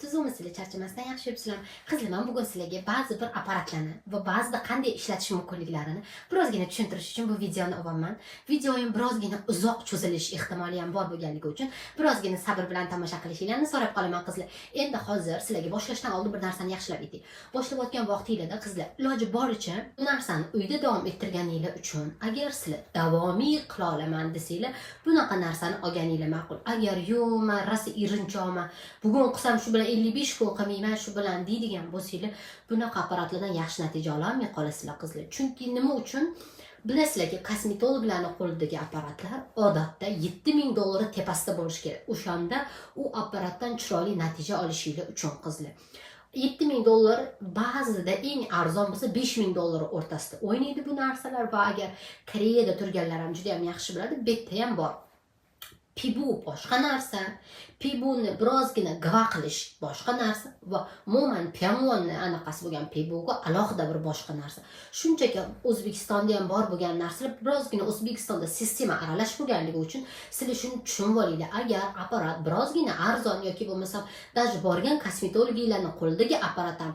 Tuzukmisizlar, charchamasdan yaxshi yuribsizlarmi? Qizlar, man bugun sizlarga ba'zi bir apparatlarni va ba'zida qanday ishlatish mumkinliklarini birozgina tushuntirish uchun bu videoni olyapman. Videoyim birozgina uzoq cho'zilish ehtimoli ham bor bo'lganligi uchun birozgina sabr bilan tomosha qilishinglarni so'rab qolaman, qizlar. Endi hozir sizlarga boshlashdan oldin bir narsani yaxshilab aytay. Boshlayotgan vaqtinglarda, qizlar, iloji boricha bu narsani uyda davom ettirganinglar uchun, agar sizlar davomiy qila olaman desanglar, bunaqa narsani olganinglar ma'qul. Agar yo'q, man rosa erinchoqman, bugun qilsam shu bilan 55 kun qilmayman shu bilan deydigan bo'lsanglar, bunaqa apparatlardan yaxshi natija ololmay qolasizlar, qizlar. Chunki nima uchun? Bilasizlarki, kosmetologlarni qo'lidagi apparatlar odatda 7000 dollar tepasida bo'lishi kerak. O'shanda u apparatdan chiroyli natija olishinglar uchun, qizlar. 7000 dollar, ba'zida eng arzon bo'lsa 5000 dollar o'rtasida o'ynaydi bu narsalar va agar Koreyada turganlar ham juda ham yaxshi biladi, bu yerda ham bor. Pibu boshqa narsa, pibuni birozgina gva qilish boshqa narsa va umuman Pyongyangni anaqasi bo'lgan pibuga alohida bir boshqa narsa. Shunchaki O'zbekistonda ham bor bo'lgan narsalar birozgina O'zbekistonda sistema aralash bo'lganligi uchun sizlar shuni tushunib olinglar. Agar apparat birozgina arzon yoki bo'lmasam даже borgan kosmetologlarni qo'lidagi apparat ham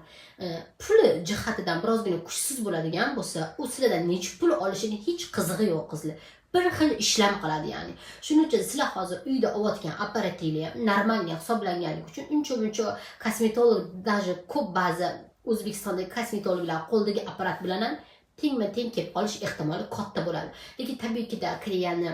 puli jihatidan birozgina kuchsiz bo'ladigan bo'lsa, u sizlardan necha pul olishini hech qizig'i yo'q, qizlar. Bir xil ishlam qiladi ya'ni. Shuning uchun sizlar hozir uyda olayotgan apparatinglar ham нормальный hisoblanganligi uchun uncha muncha kosmetolog, даже ko'p ba'zi O'zbekistondagi kosmetologlar qo'lidagi apparat bilan ham tengma teng kelib qolish ehtimoli katta bo'ladi. Lekin tabiiyki-da Koreyani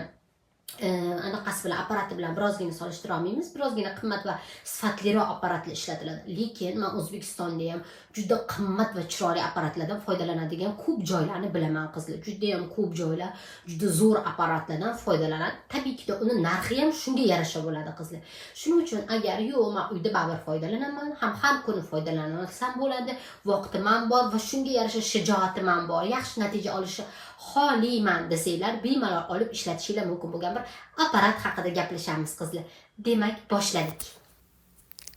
anaqasi bilan, apparati bilan birozgina solishtira olmaymiz. Birozgina qimmat va sifatliroq apparatlar ishlatiladi. Lekin man O'zbekistonda ham juda qimmat va chiroyli apparatlardan foydalanadigan ko'p joylarni bilaman, qizlar. Juda ham ko'p joylar juda zo'r apparatlardan foydalanadi. Tabiiyki uni narxi ham shunga yarasha bo'ladi, qizlar. Shuning uchun agar yo'q, man uyda baribir foydalanaman, ham har kuni foydalansam bo'ladi, vaqtim ham bor va shunga yarasha shijoatim ham bor, yaxshi natija olishni xohlayman desanglar, bemalol olib ishlatishinglar mumkin bo'lgan bir apparat haqida gaplashamiz, qizlar. Demak, boshladik.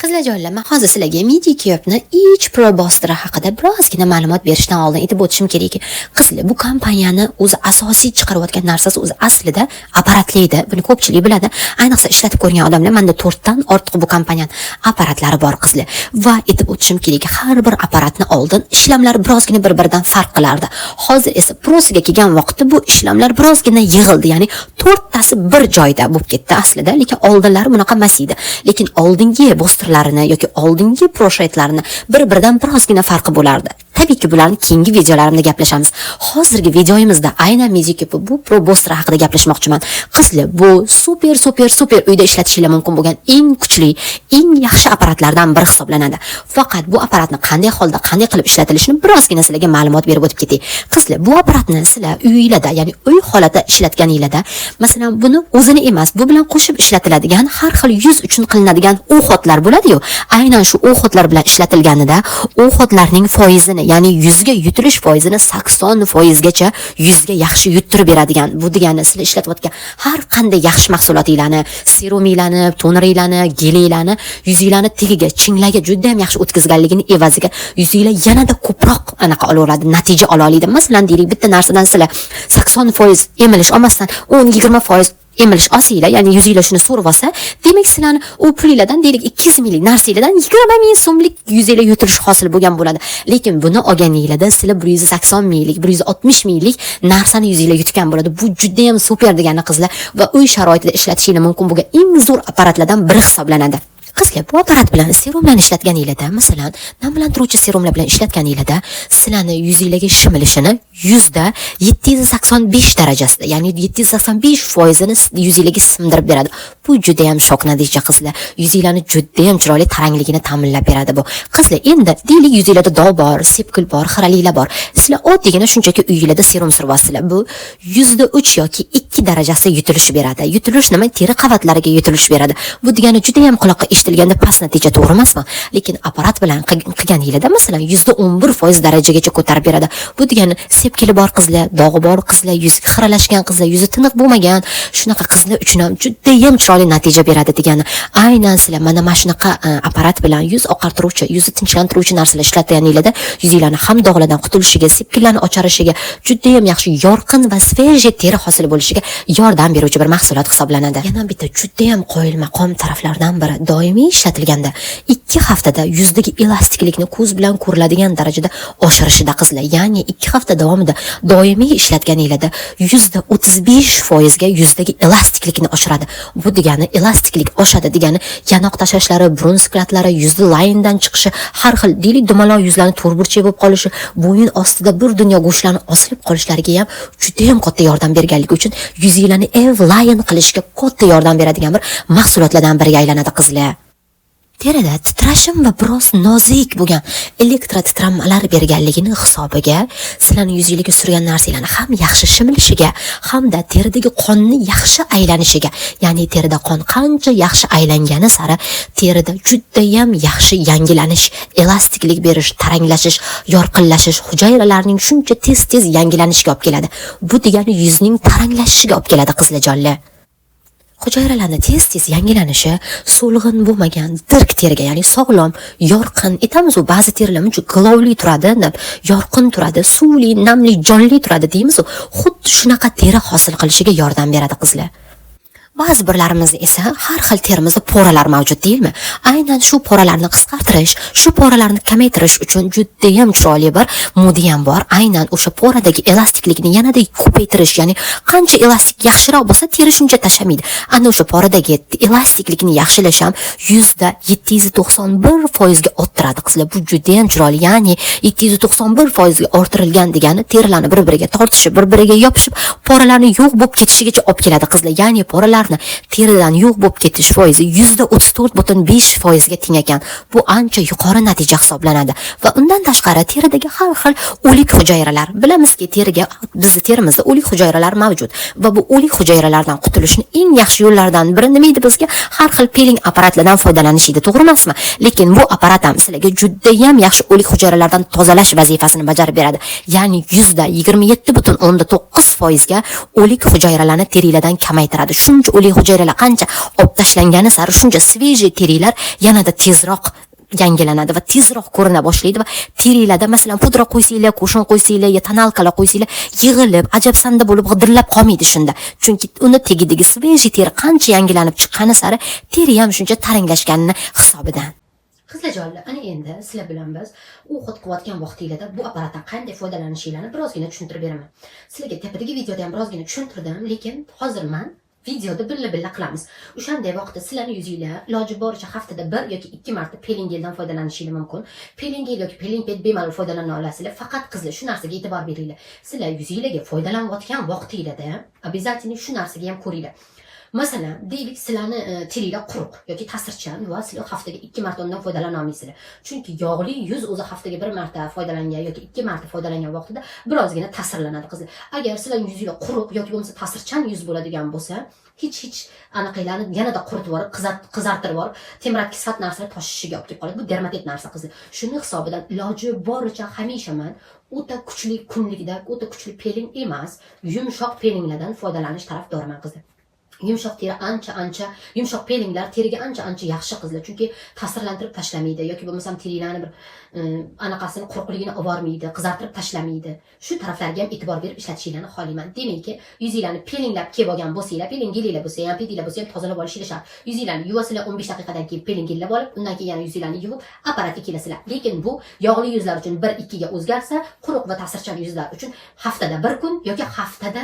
Qizlarjonlar, man hozir sizlarga Medicube Ich Pro Booster haqida birozgina ma'lumot berishdan oldin aytib o'tishim kerakki, qizlar, bu kompaniyani o'zi asosiy chiqarayotgan narsasi o'zi aslida apparatlar edi. Buni ko'pchilik biladi. Ayniqsa ishlatib ko'rgan odamlar, menda to'rtdan ortiq bu kompaniyani apparatlari bor, qizlar. Va aytib o'tishim kerakki, har bir apparatni oldin ishlamlar birozgina bir-biridan farq qilardi. Hozir esa prosiga kelgan vaqtda bu ishlamlar birozgina yig'ildi, ya'ni to'rttasi bir joyda bo'lib ketdi aslida, lekin oldinlari bunaqa emas edi. Lekin oldingi boosterlarini yoki oldingi proshetlarni bir-biridan birozgina farqi bo'lardi. Tabiiyki, bularni keyingi videolarimda gaplashamiz. Hozirgi videoyimizda aynan Medicube bu Pro Booster haqida gaplashmoqchiman. Qizlar, bu super super super uyda ishlatishinglar mumkin bo'lgan eng kuchli, eng yaxshi apparatlardan biri hisoblanadi. Faqat bu apparatni qanday holda, qanday qilib ishlatilishini birozgina sizlarga ma'lumot berib o'tib ketay. Qizlar, bu apparatni sizlar uyinglarda, ya'ni uy holatda ishlatganinglarda, masalan, buni o'zini emas, bu bilan qo'shib ishlatiladigan har xil yuz uchun qilinadigan уход lar bo'ladi-yu, aynan shu уход lar bilan ishlatilganida уход larning foizini, ya'ni yuzga yutilish foizini 80 foizgacha yuzga yaxshi yuttirib beradigan. Bu degani sizlar ishlatayotgan har qanday yaxshi mahsulotinglarni, seruminglarni, toneringlarni, gelinglarni yuzinglarni tagiga, chinglarga juda ham yaxshi o'tkazganligini evaziga yuzinglar yanada ko'proq anaqa olaveradi, natija ola oladi. Masalan, deylik, bitta narsadan sizlar 80% emilish olmasdan 10-20% emilish olsanglar, ya'ni yuzinglar shuni so'rib olsa, demak, sizlarni u pulinglardan, deylik, 200 minglik narsanglardan 20 ming so'mlik yuzinglar yutilish hosil bo'lgan bo'ladi. Lekin buni olganinglarda sizlar 180 minglik, 160 minglik narsani yuzinglar yutgan bo'ladi. Bu juda ham super degani, qizlar, va uy sharoitida ishlatishinglar mumkin bo'lgan eng zo'r apparatlardan biri hisoblanadi. Qizlar, bu apparat bilan serumlarni ishlatganinglarda, masalan, namlantiruvchi serumlar bilan ishlatganinglarda, sizlarni yuzinglarga shimilishini 785% darajasida, ya'ni 785 foizini yuzinglarga simdirib beradi. Bu juda ham shok natija, qizlar. Yuzinglarni juda ham chiroyli tarangligini ta'minlab beradi bu. Qizlar, endi deylik, yuzinglarda dog' bor, sepkil bor, xiraliklar bor. Sizlar oddiygina shunchaki uyinglarda serum suryapsizlar. Bu 3% yoki 2 darajasida yutilish beradi. Yutilish nima? Teri qavatlariga yutilish beradi. Bu degani juda ham quloqqa eshitilganda past natija, to'g'ri emasmi? Lekin apparat bilan qilganinglarda, masalan, 11% darajagacha ko'tarib beradi. Bu degani sepkillar, xiraliklar, dog'lar, Sepkili bor qizlar, dog'i bor qizlar, yuzi xiralashgan qizlar, yuzi tiniq bo'lmagan shunaqa qizlar uchun ham judayam chiroyli natija beradi degani. Aynan sizlar mana shunaqa apparat bilan yuz oqartiruvchi, yuzni tinchlantiruvchi narsalar ishlatganinglarda yuzinglarni ham dog'lardan qutulishiga, sepkillarni ocharishiga, judayam yaxshi yorqin va свежий teri hosil bo'lishiga yordam beruvchi bir mahsulot hisoblanadi. Yana bitta judayam qoyilmaqom taraflardan biri, doimiy ishlatilganda 2 haftada yuzdagi elastiklikni ko'z bilan ko'riladigan darajada oshirishida qizlar. Ya'ni 2 hafta davomida doimiy ishlatganinglarda 35% ga yuzdagi elastiklikni oshiradi. Bu degani, elastiklik oshadi degani, yanoq tashlashlari, burun sklatlari, yuzni line dan chiqishi, har xil, deylik, dumaloq yuzlarni to'rtburchak bo'lib qolishi, bo'yin ostida bir dunyo go'shtlarni osilib qolishlariga ham judayam katta yordam berganligi uchun yuzinglarni ev line qilishga katta yordam beradigan bir mahsulotlardan biriga aylanadi qizlar. Terida titrashim va biroz nozik bo'lgan elektro titranmalar berganligini hisobiga sizlarni yuzingizga surgan narsalarni ham yaxshi shimilishiga hamda teridagi qonni yaxshi aylanishiga, ya'ni terida qon qancha yaxshi aylangani sari terida judayam yaxshi yangilanish, elastiklik berish, taranglashish, yorqinlashish, hujayralarning shuncha tez-tez yangilanishiga olib keladi. Bu degani yuzning taranglashishiga olib keladi qizlarjonlar. Hujayralarni tez-tez yangilanishi so'lg'in bo'lmagan dirk teriga, ya'ni sog'lom, yorqin aytamiz-u, ba'zi terilar muncha glow li turadi deb, yorqin turadi, suvli, namli, jonli turadi deymiz-u, xuddi shunaqa teri hosil qilishiga yordam beradi qizlar. Ba'zi birlarimiz esa har xil terimizda пора lar mavjud, deyilmi? Aynan shu пора larni qisqartirish, shu пора larni kamaytirish uchun judayam chiroyli bir modiyam bor. Aynan o'sha пора dagi elastiklikni yanada ko'paytirish, ya'ni qancha elastik yaxshiroq bo'lsa, teri shuncha tashamaydi. Ana o'sha пора dagi elastiklikni yaxshilash ham 791% ga orttiradi qizlar. Bu judayam chiroyli, ya'ni 791% ga orttirilgan degani terilarni bir-biriga tortishib, bir-biriga yopishib, пора larni yo'q bo'lib ketishigacha olib keladi qizlar. Ya'ni пора larni teridan yo'q bo'lib ketish foizi 34,5% ga teng ekan. Bu ancha yuqori natija hisoblanadi. Va undan tashqari teridagi har xil o'lik hujayralar, bilamizki, teriga, bizni terimizda o'lik hujayralar mavjud va bu o'lik hujayralardan qutulishni eng yaxshi yo'llaridan biri nima edi bizga? Har xil peeling apparatlardan foydalanish edi, to'g'ri emasmi? Lekin bu apparat ham sizlarga judayam yaxshi o'lik hujayralardan tozalash vazifasini bajarib beradi. Ya'ni 27,9% ga o'lik hujayralarni teringlardan kamaytiradi. Shuncha o'lik hujayralar qancha olib tashlangani sari shuncha свежий terilar yanada tezroq yangilanadi va tezroq ko'rina boshlaydi va teringlarda, masalan, pudra qo'ysanglar, кушон qo'ysanglar yo тоналка lar qo'ysanglar, yig'ilib, ajabsanda bo'lib g'idirlab qolmaydi shunda. Chunki uni tagidagi свежий teri qancha yangilanib chiqqani sari teri ham shuncha taranglashganini hisobidan. Qizlarjonlar, ana endi sizlar bilan biz уход qilayotgan vaqtinglarda bu apparatdan qanday foydalanishinglarni birozgina tushuntirib beraman. Sizlarga tepadagi videoda ham birozgina tushuntirdim, lekin hozir man videoda birga-birga qilamiz. O'shanday vaqtda sizlarni yuzinglar iloji boricha haftada bir yoki ikki marta peeling geldan foydalanishingiz mumkin. Peeling gel yoki peeling pad bemalol foydalana olasizlar. Faqat qizlar, shu narsaga e'tibor beringlar. Sizlar yuzinglarga foydalanayotgan vaqtinglarda обязательно shu narsaga ham ko'ringlar. Masalan, deylik, sizlarni teringlar quruq yoki ta'sirchan va sizlar haftaga ikki marta undan foydalana olmaysizlar. Chunki yog'li yuz o'zi haftaga bir marta foydalangan yoki ikki marta foydalangan vaqtida birozgina ta'sirlanadi qizlar. Agar sizlarning yuzinglar quruq yoki bo'lmasa ta'sirchan yuz bo'ladigan bo'lsa, hech anaqalarni yanada quritib yuborib, qizartirib yuborib, temiratki sifat narsalar toshishiga olib kelib qoladi. Bu dermatit narsa qizlar. Shuni hisobidan iloji boricha hamisha man o'ta kuchli kunlikda o'ta kuchli peeling emas, yumshoq peelinglardan foydalanish tarafdoriman qizlar. Yumshoq teri ancha ancha, yumshoq peelinglar teriga ancha ancha yaxshi qizlar, chunki ta'sirlantirib tashlamaydi yoki bo'lmasam teringlarni bir anaqasini, quruqligini olib, qizartirib tashlamaydi. Shu taraflarga ham e'tibor berib ishlatishinglarni xohlayman. Demakki, yuzinglarni peelinglab kelib olgan bo'lsanglar, peeling gelinglar bo'lsa ham, pedinglar bo'lsa ham tozalab olishinglar shart. Yuzinglarni yuvasizlar, 15 daqiqadan keyin peeling gellab olib, undan keyin yana yuzinglarni yuvib apparatga kelasizlar. Lekin bu yog'li yuzlar uchun 1-2ga o'zgarsa, quruq va ta'sirchan yuzlar uchun haftada bir kun yoki haftada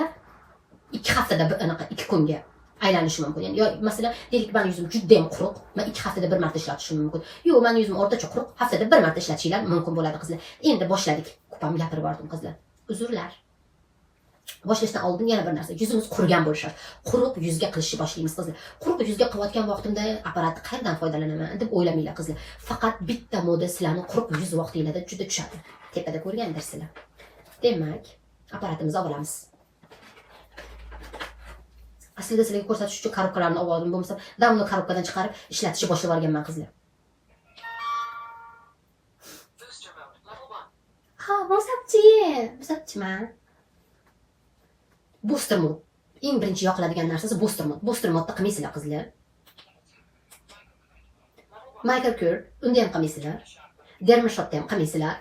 2 haftada bir, anaqa 2 kunga aylanishi mumkin. Ya'ni yo masalan, deylik, mani yuzim juda ham quruq, man 2 haftada bir marta ishlatishim mumkin. Yo'q, mani yuzim o'rtacha quruq, haftada bir marta ishlatishinglar mumkin bo'ladi qizlar. Endi boshladik. Ko'p ham gapirib yubordim qizlar. Uzrlar. Boshlashdan oldin yana bir narsa, yuzimiz qurigan bo'lishi shart. Quruq yuzga qilishni boshlaymiz qizlar. Quruq yuzga qilayotgan vaqtimda apparatni qayerdan foydalanaman deb o'ylamanglar qizlar. Faqat bitta moda sizlarni quruq yuz vaqtinglarda juda tushadi. Tepada ko'rgandirsizlar. Demak, apparatimizni olib olamiz. Aslida sizlarga ko'rsatish uchun коробка larni olib oldim. Bo'lmasa, давно коробка dan chiqarib ishlatishni boshlab yuborganman qizlar. Booster mode, level 1. Ha, 무섭지? 무섭지만. Booster mode. Eng birinchi yoqiladigan narsasi booster mode. Booster modda qilmaysizlar qizlar. Microcure, unda ham qilmaysizlar. Dermashotda ham qilmaysizlar.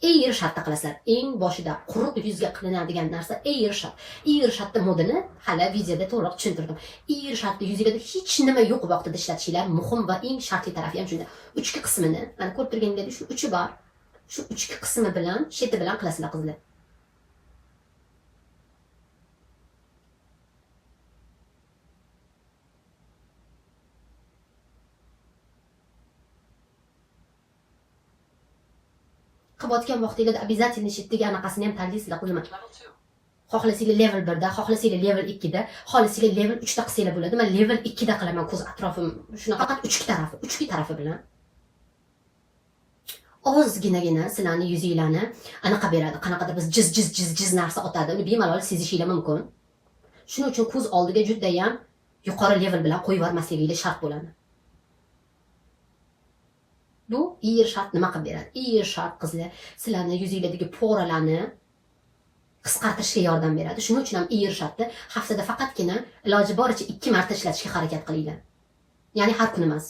Air shotda qilasizlar. Eng boshida quruq yuzga qilinadigan narsa Air shot. Air shotni modini hali videoda to'liq tushuntirdim. Air shotni yuzingizda hech nima yo'q vaqtida ishlatishinglar muhim va eng shartli tarafi ham shunda. Uchki qismini, mana ko'rib turganingizdek shu uchi bor. Shu uchki qismi bilan, sheti bilan qilasizlar qizlar. Qilayotgan vaqtingizda обязательно shetdagi anaqasini ham tanlaysizlar qizlar. Xohlasanglar level 1 da, xohlasanglar level 2 da, xohlasanglar level 3 da qilsanglar bo'ladi. Men level 2 da qilaman ko'z atrofim. Shunaqa faqat uchki tarafi bilan. Ozginagina sizlarni yuzinglarni anaqa beradi. Qanaqadir biz jiz jiz jiz jiz narsa otadi. Uni bemalol sezishinglar mumkin. Shuning uchun ko'z oldiga juda ham yuqori level bilan qo'yib yubormasligingiz shart bo'ladi. Bu Air shot nima qilib beradi? Air shot qizlar sizlarni yuzinglardagi poralarni qisqartirishga yordam beradi. Shuning uchun ham Air shotni haftada faqatgina iloji boricha 2 marta ishlatishga harakat qilinglar. Ya'ni har kuni emas.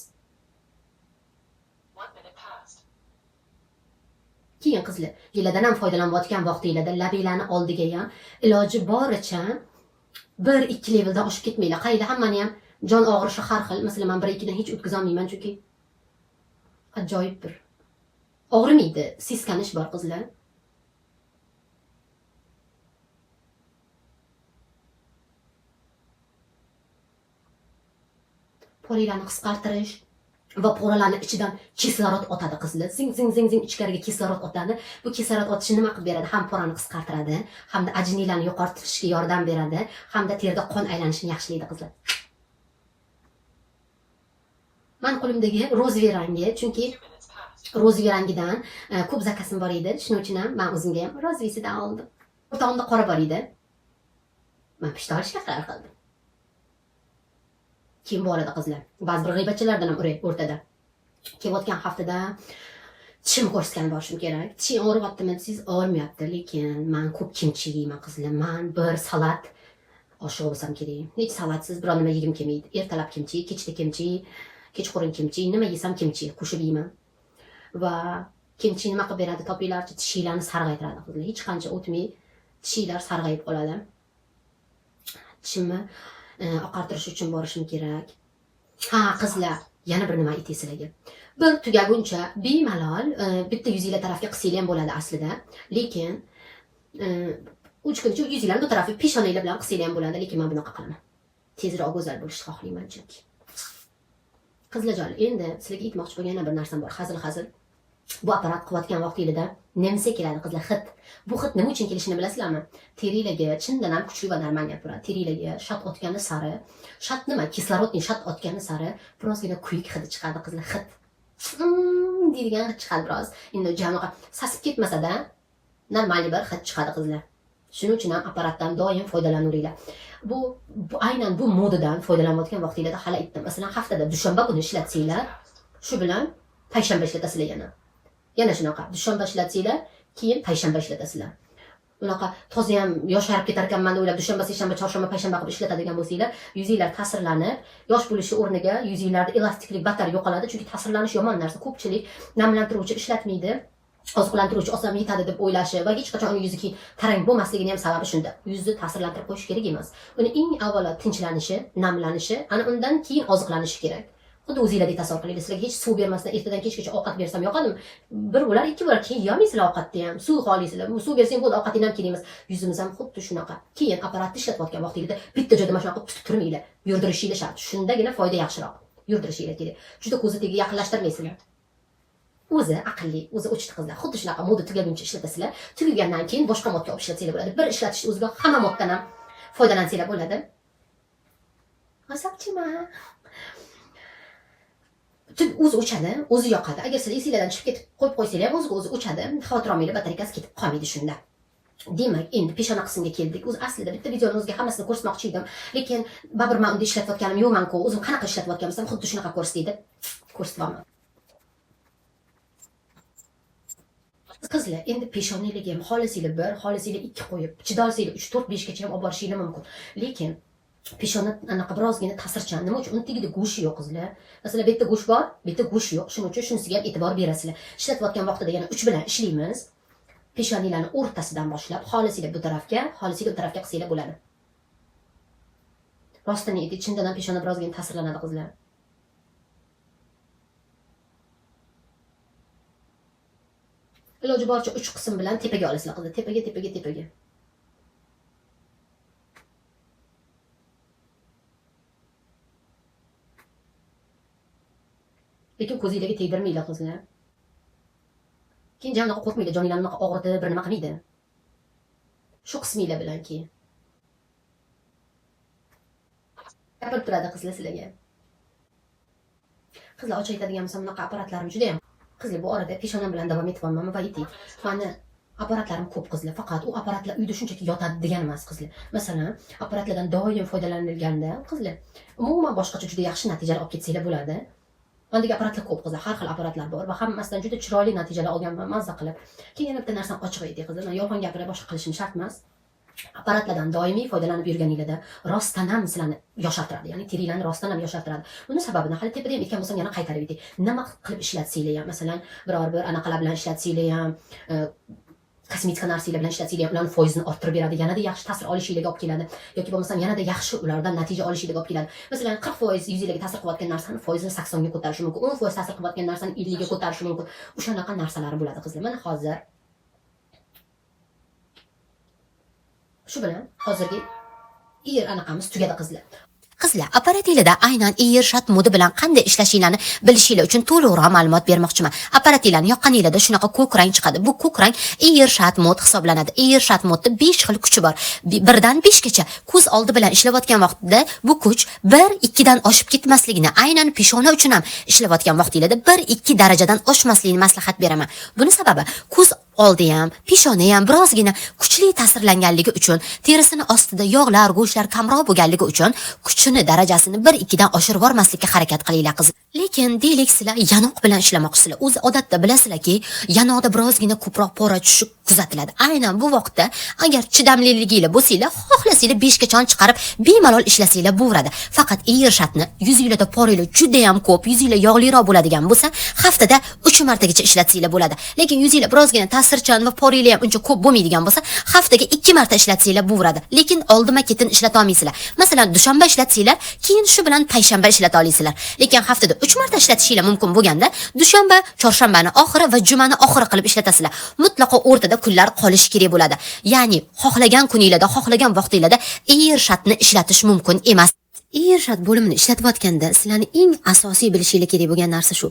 Keyin qizlar, yillardan ham foydalanayotgan vaqtinglarda labinglarni oldiga ham iloji boricha 1-2 leveldan oshib ketmanglar. Qaranglar, hammani ham jon og'rishi har xil. Masalan, men 1-2 dan hech o'tkaza olmayman, chunki ajoyib bir og'rimaydi, seskanish bor qizlar. Poralarni qisqartirish va poralarni ichidan kislorod otadi qizlar. Zing zing zing zing ichkariga kislorod otadi. Bu kislorod otishi nima qilib beradi? Ham porani qisqartiradi, hamda ajinlarni yo'qotishga yordam beradi, hamda terida qon aylanishini yaxshilaydi qizlar. Men qo'limdagi rozviy rangi, chunki rozviy rangidan ko'p zakasim bor edi. Shuning uchun ham men o'zimga ham rozviysidan oldim. O'rtog'imda qora bor edi. Men pishta olishga qaror qildim. Kim bu arada qizlar? Ba'zi bir g'iybatchilardan ham uray o'rtada. Kelayotgan haftada tishim ko'rsatgan borishim kerak. Tishing og'riyaptimi desangiz, og'rimayapti, lekin men ko'p kimchi yeyman qizlar. Men bir salat oshiq bo'lsam kerak. Hech salatsiz biror nima yegim kelmaydi. Ertalab kimchi, kechda kimchi, kechqurun kimchi, nima yesam kimchi qo'shib yeyman. Va kimchi nima qilib beradi? Topinglarchi, tishinglarni sarg'aytiradi qizlar. Hech qancha o'tmay tishinglar sarg'ayib qoladi. Tishimni oqartirish uchun borishim kerak. Ha, qizlar, yana bir nima aytay sizlarga. Bir tugaguncha bemalol bitta yuzinglar tarafga qilsanglar ham bo'ladi aslida. Lekin 3 kuncha yuzinglarni bu tarafi peshonanglar bilan qilsanglar ham bo'ladi, lekin men bunaqa qilaman. Tezroq go'zal bo'lishni xohlayman chunki. Qizlarjon, endi sizlarga aytmoqchi bo'lgan yana bir narsam bor. Hazil-hazil. Bu apparat qilayotgan vaqtingizda nemsa keladi qizlar, hid. Bu hid nima uchun kelishini bilasizlarmi? Teringlarga chindan ham kuchli va normal gapiradi. Teringlarga shat otgani sari, shat nima? Kislorodni shat otgani sari birozgina kuyuk hidi chiqadi qizlar, hid. Deydigan hid chiqadi biroz. Endi jamoa sasib ketmasa-da, normal bir hid chiqadi qizlar. Shuning uchun ham apparatdan doim foydalanaveringlar. Bu aynan bu modadan foydalanayotgan vaqtingizda hali aytdim. Masalan, haftada dushanba kuni ishlatsanglar, shu bilan payshanba ishlatasizlar yana. Yana shunaqa dushanba ishlatsanglar, keyin payshanba ishlatasizlar. Unaqa toza ham yosharib ketar ekanman deb o'ylab dushanba, seshanba, chorshanba, payshanba qilib ishlatadigan bo'lsanglar, yuzinglar ta'sirlanib, yosh bo'lishi o'rniga yuzinglarda elastiklik battar yo'qoladi, chunki ta'sirlanish yomon narsa. Ko'pchilik namlantiruvchi ishlatmaydi, oziqlantiruvchi olsam yetadi deb o'ylashi va hech qachon uni yuzi keyin tarang bo'lmasligini ham sababi shunda. Yuzni ta'sirlantirib qo'yish kerak emas. Uni eng avvalo tinchlanishi, namlanishi, ana undan keyin oziqlanishi kerak. Xuddi o'zinglardek tasavvur qilinglar, sizlarga hech suv bermasdan ertadan kechgacha ovqat bersam yoqadimi? Bir bo'lar, ikki bo'lar, keyin yeyolmaysizlar ovqatni ham. Suv xohlaysizlar. Suv bersang bo'ldi, ovqatingni ham kerak emas. Yuzimiz ham xuddi shunaqa. Keyin apparatni ishlatayotgan vaqtingizda bitta joyda mana shunaqa tutib turmanglar. Yurdirishinglar shart. Shundagina foyda yaxshiroq. Yurdirishinglar kerak. Juda ko'zi tagiga yaqinlashtirmaysizlar. O'zi aqlli, o'zi o'chdi qizlar. Xuddi shunaqa moda tugaguncha ishlatasizlar. Tugagandan keyin boshqa modga olib ishlatsanglar bo'ladi. Bir ishlatishni o'ziga hamma moddan ham foydalansanglar bo'ladi. Asabchima. O'zi o'chadi, o'zi yoqadi. Agar sizlar esinglardan chiqib ketib qo'yib qo'ysanglar ham o'ziga o'zi o'chadi. Xavotir olmanglar, batareykasi ketib qolmaydi shunda. Demak, endi peshona qismiga keldik. O'zi aslida bitta videoni o'ziga hammasini ko'rsatmoqchi edim, lekin baribir men unda ishlatayotganim yo'qman-ku. O'zim qanaqa ishlatayotgan bo'lsam, xuddi shunaqa ko'rsatdi. Ko'rsatyapman. Qizlar, endi peshonanglarga ham xohlasanglar 1, xohlasanglar 2 qo'yib, chidolsanglar 3, 4, 5 gacha ham olib borishinglar mumkin. Lekin peshona anaqa birozgina ta'sirchan. Nima uchun? Uni tagida go'sht yo'q qizlar. Masalan, bu yerda go'sht bor, bu yerda go'sht yo'q. Shuning uchun shunisiga ham e'tibor berasizlar. Ishlatayotgan vaqtida yana 3 bilan ishlaymiz. Peshonanglarni o'rtasidan boshlab, xohlasanglar bu tarafga, xohlasanglar u tarafga qilsanglar bo'ladi. Rostini aytay, chindan ham peshona birozgina ta'sirlanadi qizlar. Iloji boricha 3 qism bilan tepaga olasizlar qizlar. Tepaga, tepaga, tepaga. Lekin ko'zinglarga tegdirmanglar qizlar. Keyin jam unaqa qo'rqmanglar, joninglarni unaqa og'ritib bir nima qilmaydi. Shu qisminglar bilan keyin. Gapirib turadi qizlar sizlarga. Qizlar, ochiq aytadigan bo'lsam, bunaqa apparatlarim juda ham. Qizlar, bu orada peshonam bilan davom etyapman va ayting. Mani apparatlarim ko'p qizlar, faqat u apparatlar uyda shunchaki yotadi degan emas qizlar. Masalan, apparatlardan doim foydalanilganda qizlar, umuman boshqacha juda yaxshi natijalar olib ketsanglar bo'ladi. Mandagi apparatlar ko'p qizlar, har xil apparatlar bor va hammasidan juda chiroyli natijalar olganman, mazza qilib. Keyin yana bitta narsani ochiq aytay qizlar, men yolg'on gapirib boshqa qilishim shart emas. Apparatlardan doimiy foydalanib yurganinglarda rostdan ham sizlarni yoshartiradi, ya'ni teringlarni rostdan ham yoshartiradi. Buni sababini hali tepada ham aytgan bo'lsam yana qaytarib aytay. Nima qilib ishlatsanglar ham, masalan, biror bir anaqalar bilan ishlatsanglar ham, kosmetika narsalar bilan ishlatsanglar ham ularning foizini orttirib beradi, yanada yaxshi ta'sir olishinglarga olib keladi yoki bo'lmasam yanada yaxshi ulardan natija olishinglarga olib keladi. Masalan, 40% yuzinglarga ta'sir qilayotgan narsani foizini 80 ga ko'tarishi mumkin, 10% ta'sir qilayotgan narsani 50 ga ko'tarishi mumkin. O'shanaqa narsalari bo'ladi qizlar. Mana hozir shu bilan hozirgi anaqamiz tugadi qizlar. Qizlar, apparatinglarda aynan Airshot modi bilan qanday ishlashinglarni bilishinglar uchun to'liqroq ma'lumot bermoqchiman. Apparatinglarni yoqqaninglarda shunaqa ko'k rang chiqadi. Bu ko'k rang Airshot mod hisoblanadi. Airshot modda 5 xil kuchi bor. 1dan 5 gacha ko'z oldi bilan ishlayotgan vaqtida bu kuch 1-2 dan oshib ketmasligini, aynan peshona uchun ham ishlayotgan vaqtinglarda 1-2 darajadan oshmasligini maslahat beraman. Buni sababi ko'z oldi ham, peshona ham birozgina kuchli ta'sirlanganligi uchun, terisini ostida yog'lar, go'shtlar kamroq bo'lganligi uchun kuchini darajasini 1-2 dan oshirib yubormaslikka harakat qilinglar qiz. Lekin deylik sizlar yanoq bilan ishlamoqchisizlar. O'zi odatda bilasizlarki, yanoqda birozgina ko'proq pora tushishi kuzatiladi. Aynan bu vaqtda agar chidamliliginglar bo'lsanglar, xohlasanglar 5 gachon chiqarib bemalol ishlasanglar bo'laveradi. Faqat Airshotni yuzinglarda poringlar juda ham ko'p, yuzinglar yog'liroq bo'ladigan bo'lsa, haftada 3 martagacha ishlatsanglar bo'ladi. Lekin yuzinglar birozgina ta'sirchan va poringlar ham uncha ko'p bo'lmaydigan bo'lsa, haftaga 2 marta ishlatsanglar bo'laveradi. Lekin oldima-ketin ishlata olmaysizlar. Masalan, dushanba ishlatsanglar, keyin shu bilan payshanba ishlata olasizlar. Lekin haftada 3 marta ishlatishinglar mumkin bo'lganda, dushanba, chorshanbani oxiri va jumani oxiri qilib ishlatasizlar. Mutlaqo o'rtada kunlar qolishi kerak bo'ladi. Ya'ni xohlagan kuninglarda, xohlagan vaqtinglarda Airshotni ishlatish mumkin emas. Airshot bo'limini ishlatayotganda sizlarning eng asosiy bilishinglar kerak bo'lgan narsa shu.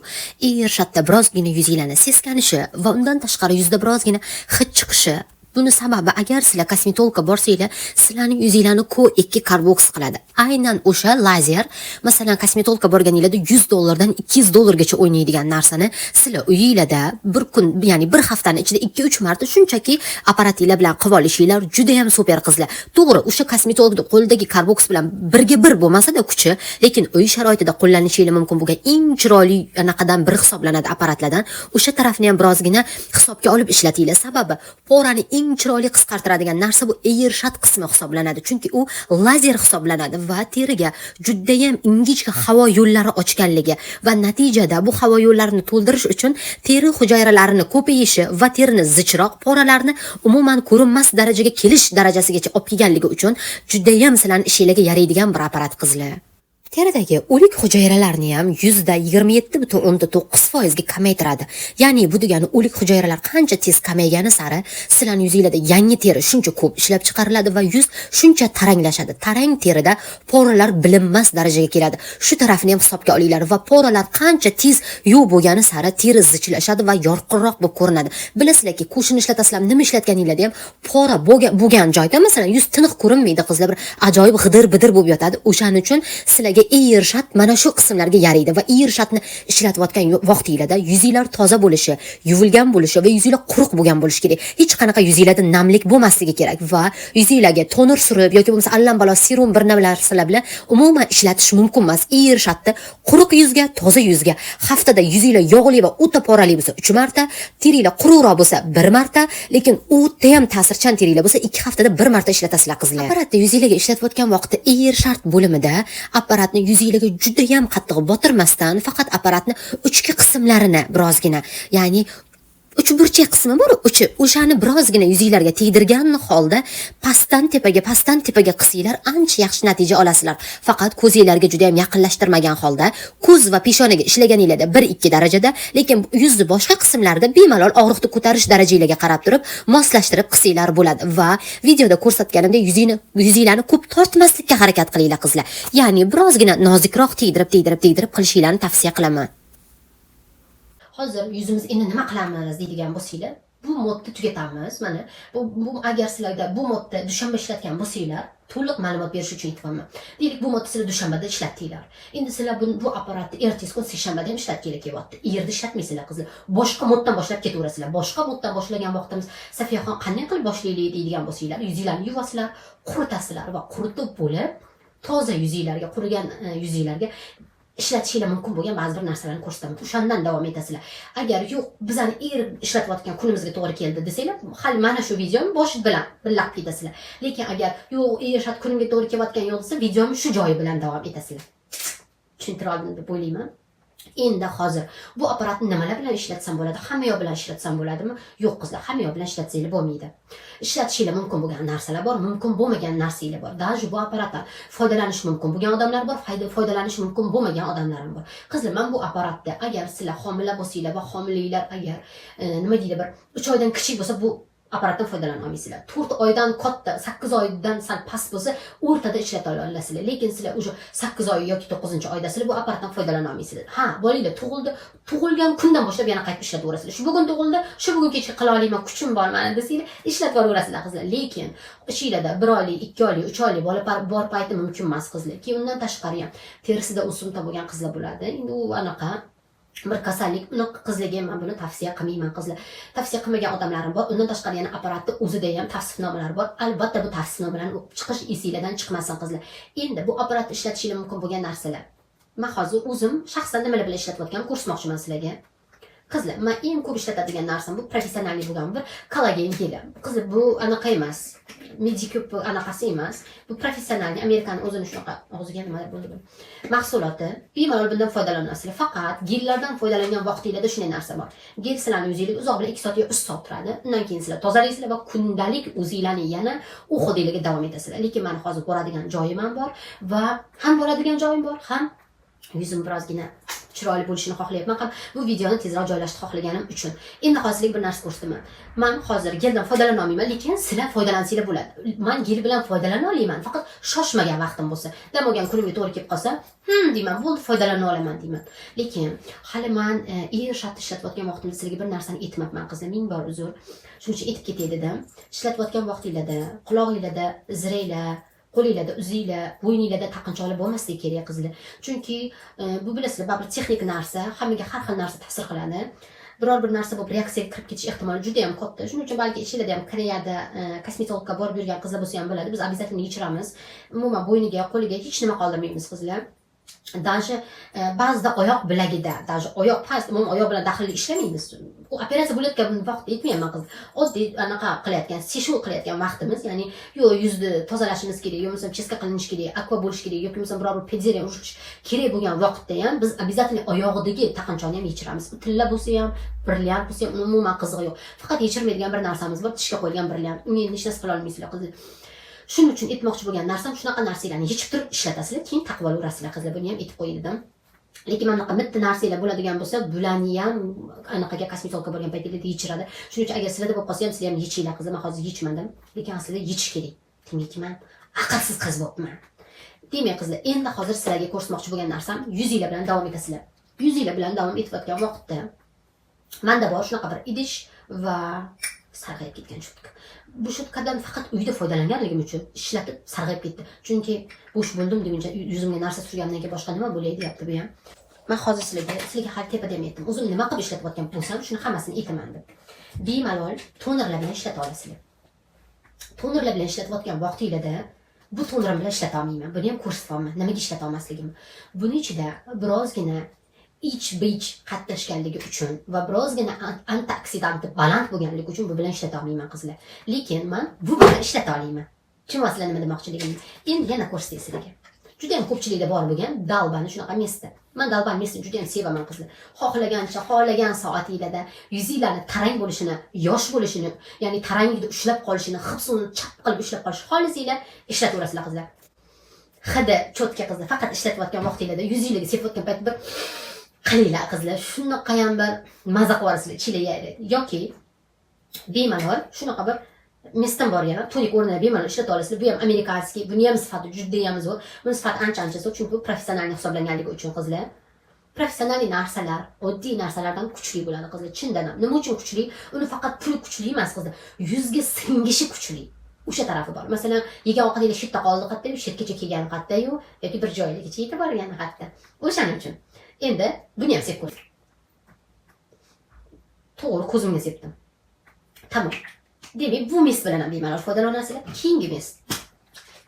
Airshotda birozgina yuzinglarni seskanishi va undan tashqari yuzda birozgina hid chiqishi. Buni sababi agar sizlar kosmetologga borsanglar, sizlarning yuzinglarni Q2 karboks qiladi. Aynan o'sha lazer, masalan, kosmetologga borganinglarda $100 dan $200 gacha o'ynaydigan narsani sizlar uyinglarda bir kun, ya'ni bir haftani ichida 2-3 marta shunchaki apparatinglar bilan qilib olishinglar juda ham super qizlar. To'g'ri, o'sha kosmetologning qo'lidagi karboks bilan birga bir bo'lmasa-da kuchi, lekin uy sharoitida qo'llanishinglar mumkin bo'lgan eng chiroyli anaqadan biri hisoblanadi apparatlardan. O'sha tarafni ham birozgina hisobga olib ishlatinglar. Sababi porani eng chiroyli qisqartiradigan narsa bu Airshot qismi hisoblanadi. Chunki u lazer hisoblanadi va teriga juda ham ingichka havo yo'llari ochganligi va natijada bu havo yo'llarini to'ldirish uchun teri hujayralarini ko'payishi va terini zichroq poralarni umuman ko'rinmas darajaga kelish darajasigacha olib kelganligi uchun juda ham sizlarning ishingizga yaraydigan bir apparat qizlar. Teridagi o'lik hujayralarni ham 27.9% ga kamaytiradi. Ya'ni bu degani o'lik hujayralar qancha tez kamaygani sari sizlarning yuzingizda yangi teri shuncha ko'p ishlab chiqariladi va yuz shuncha taranglashadi. Tarang terida poralar bilinmas darajaga keladi. Shu tarafini ham hisobga olinglar va poralar qancha tez yo'q bo'lgani sari teri zichlashadi va yorqinroq bo'lib ko'rinadi. Bilasizlarki, qo'shini ishlatasizlar, nima ishlatganinglarda ham pora bo'lgan joyda masalan yuz tiniq ko'rinmaydi qizlar, bir ajoyib g'idir-bidir bo'lib yotadi. O'shaning uchun sizlarga Sizlarga Irshad mana shu qismlarga yaraydi va Irshadni ishlatayotgan vaqtinglarda yuzinglar toza bo'lishi, yuvilgan bo'lishi va yuzinglar quruq bo'lgan bo'lishi kerak. Hech qanaqa yuzinglarda namlik bo'lmasligi kerak va yuzinglarga toner surib yoki bo'lmasa allambalo serum bir narsalar bilan umuman ishlatish mumkin emas. Irshadni quruq yuzga, toza yuzga, haftada yuzinglar yog'li va o'ta porali bo'lsa 3 marta, teringlar quruqroq bo'lsa 1 marta, lekin o'ta ham ta'sirchan teringlar bo'lsa 2 haftada 1 marta ishlatasizlar, qizlar. Apparatni yuzinglarga ishlatayotgan vaqtda Irshad bo'limida apparatni yuzinglarga juda ham qattiq botirmasdan, faqat apparatni uchki qismlarini birozgina, ya'ni uchburchak qismi bor, uchi, o'shani birozgina yuzinglarga tegdirgan holda pastdan tepaga, pastdan tepaga qisinglar, ancha yaxshi natija olasizlar. Faqat ko'zinglarga juda ham yaqinlashtirmagan holda, ko'z va peshonaga ishlaganinglarda 1-2 darajada, lekin yuzni boshqa qismlarida bemalol og'riqni ko'tarish darajanglarga qarab turib moslashtirib qisinglar bo'ladi. Va videoda ko'rsatganimdek yuzinglarni ko'p tortmaslikka harakat qilinglar, qizlar. Ya'ni birozgina nozikroq tegdirib, tegdirib, tegdirib qilishinglarni tavsiya qilaman. Hozir yuzimiz endi nima qilamiz deydigan bo'lsanglar, bu modni tugatamiz. Mana bu agar sizlarda bu modni dushanba ishlatgan bo'lsanglar, to'liq ma'lumot berish uchun aytyapman. Deylik, bu modni sizlar dushanbada ishlatdinglar. Endi sizlar bu apparatni ertasi kun seshanbada ham ishlatginglar kelyapti. Yerda ishlatmaysizlar, qizlar. Boshqa moddan boshlab ketaverasizlar. Boshqa moddan boshlagan vaqtimiz, Safiyaxon, qanday qilib boshlaylik deydigan bo'lsanglar, yuzinglarni yuvasizlar, quritasizlar va quritib bo'lib toza yuzinglarga, qurigan yuzinglarga ishlatishinglar mumkin bo'lgan ba'zi bir narsalarni ko'rsataman. O'shandan davom etasizlar. Agar yo'q, bizani er ishlatayotgan kunimizga to'g'ri keldi desanglar, hali mana shu videoni boshi bilan birlab ketasizlar. Lekin agar yo'q, Irshad kunimga to'g'ri kelayotgan yo'q desa, videoni shu joyi bilan davom etasizlar. Tushuntira oldim deb o'ylayman. Endi hozir bu apparatni nimalar bilan ishlatsam bo'ladi? Hamma yoq bilan ishlatsam bo'ladimi? Yo'q, qizlar, hamma yoq bilan ishlatsanglar bo'lmaydi. Ishlatishinglar mumkin bo'lgan narsalar bor, mumkin bo'lmagan narsalar bor. Даже bu apparatdan foydalanish mumkin bo'lgan odamlar bor, foydalanish mumkin bo'lmagan odamlar ham bor. Qizlar, man bu apparatda agar sizlar homila bo'lsanglar va homilalar agar nima deydi, bir 3 oydan kichik bo'lsa, bu apparatdan foydalana olmaysizlar. 4 oydan katta, 8 oydan sal past bo'lsa, o'rtada ishlata olasizlar. Lekin sizlar уже 8 oy yoki 9-oydasizlar, bu apparatdan foydalana olmaysizlar. Ha, bolanglar tug'ildi, tug'ilgan kundan boshlab yana qaytib ishlataverasizlar. Shu bugun tug'ildi, shu bugun kechga qila olaman, kuchim bor mana desanglar, ishlatib yuboraverasizlar, qizlar. Lekin ishinglarda 1 oylik, 2 oylik, 3 oylik bola bor payti mumkin emas, qizlar. Keyin undan tashqari ham terisida o'simta bo'lgan qizlar bo'ladi. Endi u anaqa bir kasallik, unaqa qizlarga ham man buni tavsiya qilmayman, qizlar. Tavsiya qilmagan odamlarim bor. Undan tashqari yana apparatni o'zida ham tavsifnomalar bor. Albatta bu tavsifnomalarni o'qib chiqish esinglardan chiqmasin, qizlar. Endi bu apparatni ishlatishinglar mumkin bo'lgan narsalar. Man hozir o'zim shaxsan nimalar bilan ishlatayotganimni ko'rsatmoqchiman sizlarga. Qizlar, man eng ko'p ishlatadigan narsam bu профессиональный bo'lgan bir kollagen geli. Qizlar, bu anaqa emas. Medikup anaqasi emas. Bu профессиональный Amerikani o'zini shunaqa og'ziga nima bo'ldi bu. Mahsuloti. Bemalol bundan foydalanasizlar. Faqat gellardan foydalangan vaqtinglarda shunday narsa bor. Gel sizlarni yuzingizga uzoq bilan 2 soat yo 3 soat turadi. Undan keyin sizlar tozalaysizlar va kundalik o'zinglarni yana уход inglarga davom etasizlar. Lekin mani hozir boradigan joyim ham bor va ham boradigan joyim bor, ham yuzim birozgina chiroyli bo'lishini xohlayapman, ham bu videoni tezroq joylashni xohlaganim uchun. Endi hozir sizlarga bir narsa ko'rsataman. Man hozir geldan foydalana olmayman, lekin sizlar foydalansanglar bo'ladi. Man gel bilan foydalana olaman, faqat shoshmagan vaqtim bo'lsa, dam olgan kunimga to'g'ri kelib qolsa, deyman, bo'ldi, foydalana olaman deyman. Lekin hali man Irshadni ishlatayotgan vaqtimda sizlarga bir narsani aytmabman, qizlar, ming bor uzr. Shuning uchun aytib ketay dedim. Ishlatayotgan vaqtinglarda qulog'inglarda ziranglar, qo'linglarda uzinglar, bo'yninglarda taqinchoqlar bo'lmasligi kerak, qizlar. Chunki bu bilasizlar, baribir texnik narsa, hammaga har xil narsa ta'sir qiladi. Biror bir narsa bo'lib reaksiyaga kirib ketish ehtimoli juda ham katta. Shuning uchun balki ishlarda ham Koreyada kosmetologga borib yurgan qizlar bo'lsa ham biladi, biz обязательно yechiramiz. Umuman bo'yniga, qo'liga hech nima qoldirmaymiz, qizlar. Даже ba'zida oyoq bilagida, даже oyoq past, umuman oyoq bilan daxlli ishlamaymiz. U operatsiya bo'layotgan vaqtda aytmayapman, qiz. Oddiy anaqa qilayotgan, seshuv qilayotgan vaqtimiz, ya'ni yo yuzni tozalashimiz kerak, yo bo'lmasam чистка qilinishi kerak, akva bo'lishi kerak, yoki bo'lmasam biror bir pederiya urish kerak bo'lgan vaqtda ham biz обязательно oyog'idagi taqinchoqni ham yechiramiz. U tilla bo'lsa ham, brilliant bo'lsa ham, uni umuman qizig'i yo'q. Faqat yechirmaydigan bir narsamiz bor, tishga qo'yilgan brilliant. Unga endi hech narsa qila olmaysizlar, qizlar. Shuning uchun aytmoqchi bo'lgan narsam, shunaqa narsalarni yechib turib ishlatasizlar, keyin taqib olaverasizlar, qizlar. Buni ham aytib qo'yay dedim. Lekin mana bunaqa mitti narsalar bo'ladigan bo'lsa, bularni ham anaqaga, kosmetologga borgan paytinglarda yechiradi. Shuning uchun agar sizlarda bo'lib qolsa ham, sizlar ham yechinglar, qizlar. Man hozir yechmadim, lekin aslida yechish kerak. Demakki, man aqlsiz qiz bo'libman. Demak, qizlar, endi hozir sizlarga ko'rsatmoqchi bo'lgan narsam, yuzinglar bilan davom etasizlar. Yuzinglar bilan davom etayotgan vaqtda manda bor shunaqa bir idish va Sarg'ayib ketgan щётка. Bu щётка dan faqat uyda foydalanganligim uchun ishlatib sarg'ayib ketdi. Chunki bo'sh bo'ldim deguncha yuzimga narsa surgandan keyin boshqa nima bo'lay deyapti bu ham. Man hozir sizlarga hali tepada ham aytdim. O'zim nima qilib ishlatayotgan bo'lsam, shuni hammasini aytaman deb. Bemalol tonerlar bilan ishlata olasizlar. Tonerlar bilan ishlatayotgan vaqtinglarda bu tonerim bilan ishlata olmayman. Buni ham ko'rsatyapman, nimaga ishlata olmasligimni. Buni ichida birozgina ich qatnashganligi uchun va birozgina antioksidanti baland bo'lganligi uchun bu bilan ishlata olmayman, qizlar. Lekin man bu bilan ishlata olaman. Tushunyapsizlar nima demoqchiligimni? Endi yana ko'rsatay sizlarga. Juda ham ko'pchilikda bor bo'lgan Dalbani shunaqa mist i. Man Dalbani mist ini juda ham sevaman, qizlar. Xohlagancha, xohlagan soatinglarda yuzinglarni tarang bo'lishini, yosh bo'lishini, ya'ni taranglikda ushlab qolishini, hibsini chap qilib ushlab qolishni xohlasanglar, ishlataverasizlar, qizlar. Hidi чётко, qizlar. Faqat ishlatayotgan vaqtinglarda yuzinglarga sepayotgan payt bir qilinglar, qizlar. Shunaqa ham bir maza qilib yuborasizlar, ichinglar. Yoki bemalol shunaqa bir mist im bor yana, tonik o'rnida bemalol ishlata olasizlar. Bu ham американский, buni ham sifati juda ham zo'r. Buni sifati ancha ancha zo'r, chunki bu professional hisoblanganligi uchun, qizlar. Professional narsalar oddiy narsalardan kuchli bo'ladi, qizlar, chindan ham. Nima uchun kuchli? Uni faqat puli kuchli emas, qizlar, yuzga singishi kuchli. O'sha tarafi bor. Masalan, yegan ovqatingiz shu yerda qoldi qayerda, shu yergacha kelgani qayerdayu yoki bir joyligicha yetib borgani qayerda. O'shaning uchun. Endi buni ham sepib ko'r. To'g'ri ko'zimga sepdim. Tamom. Demak, bu mist bilan ham bemalol foydalanasizlar. Keyingi mist.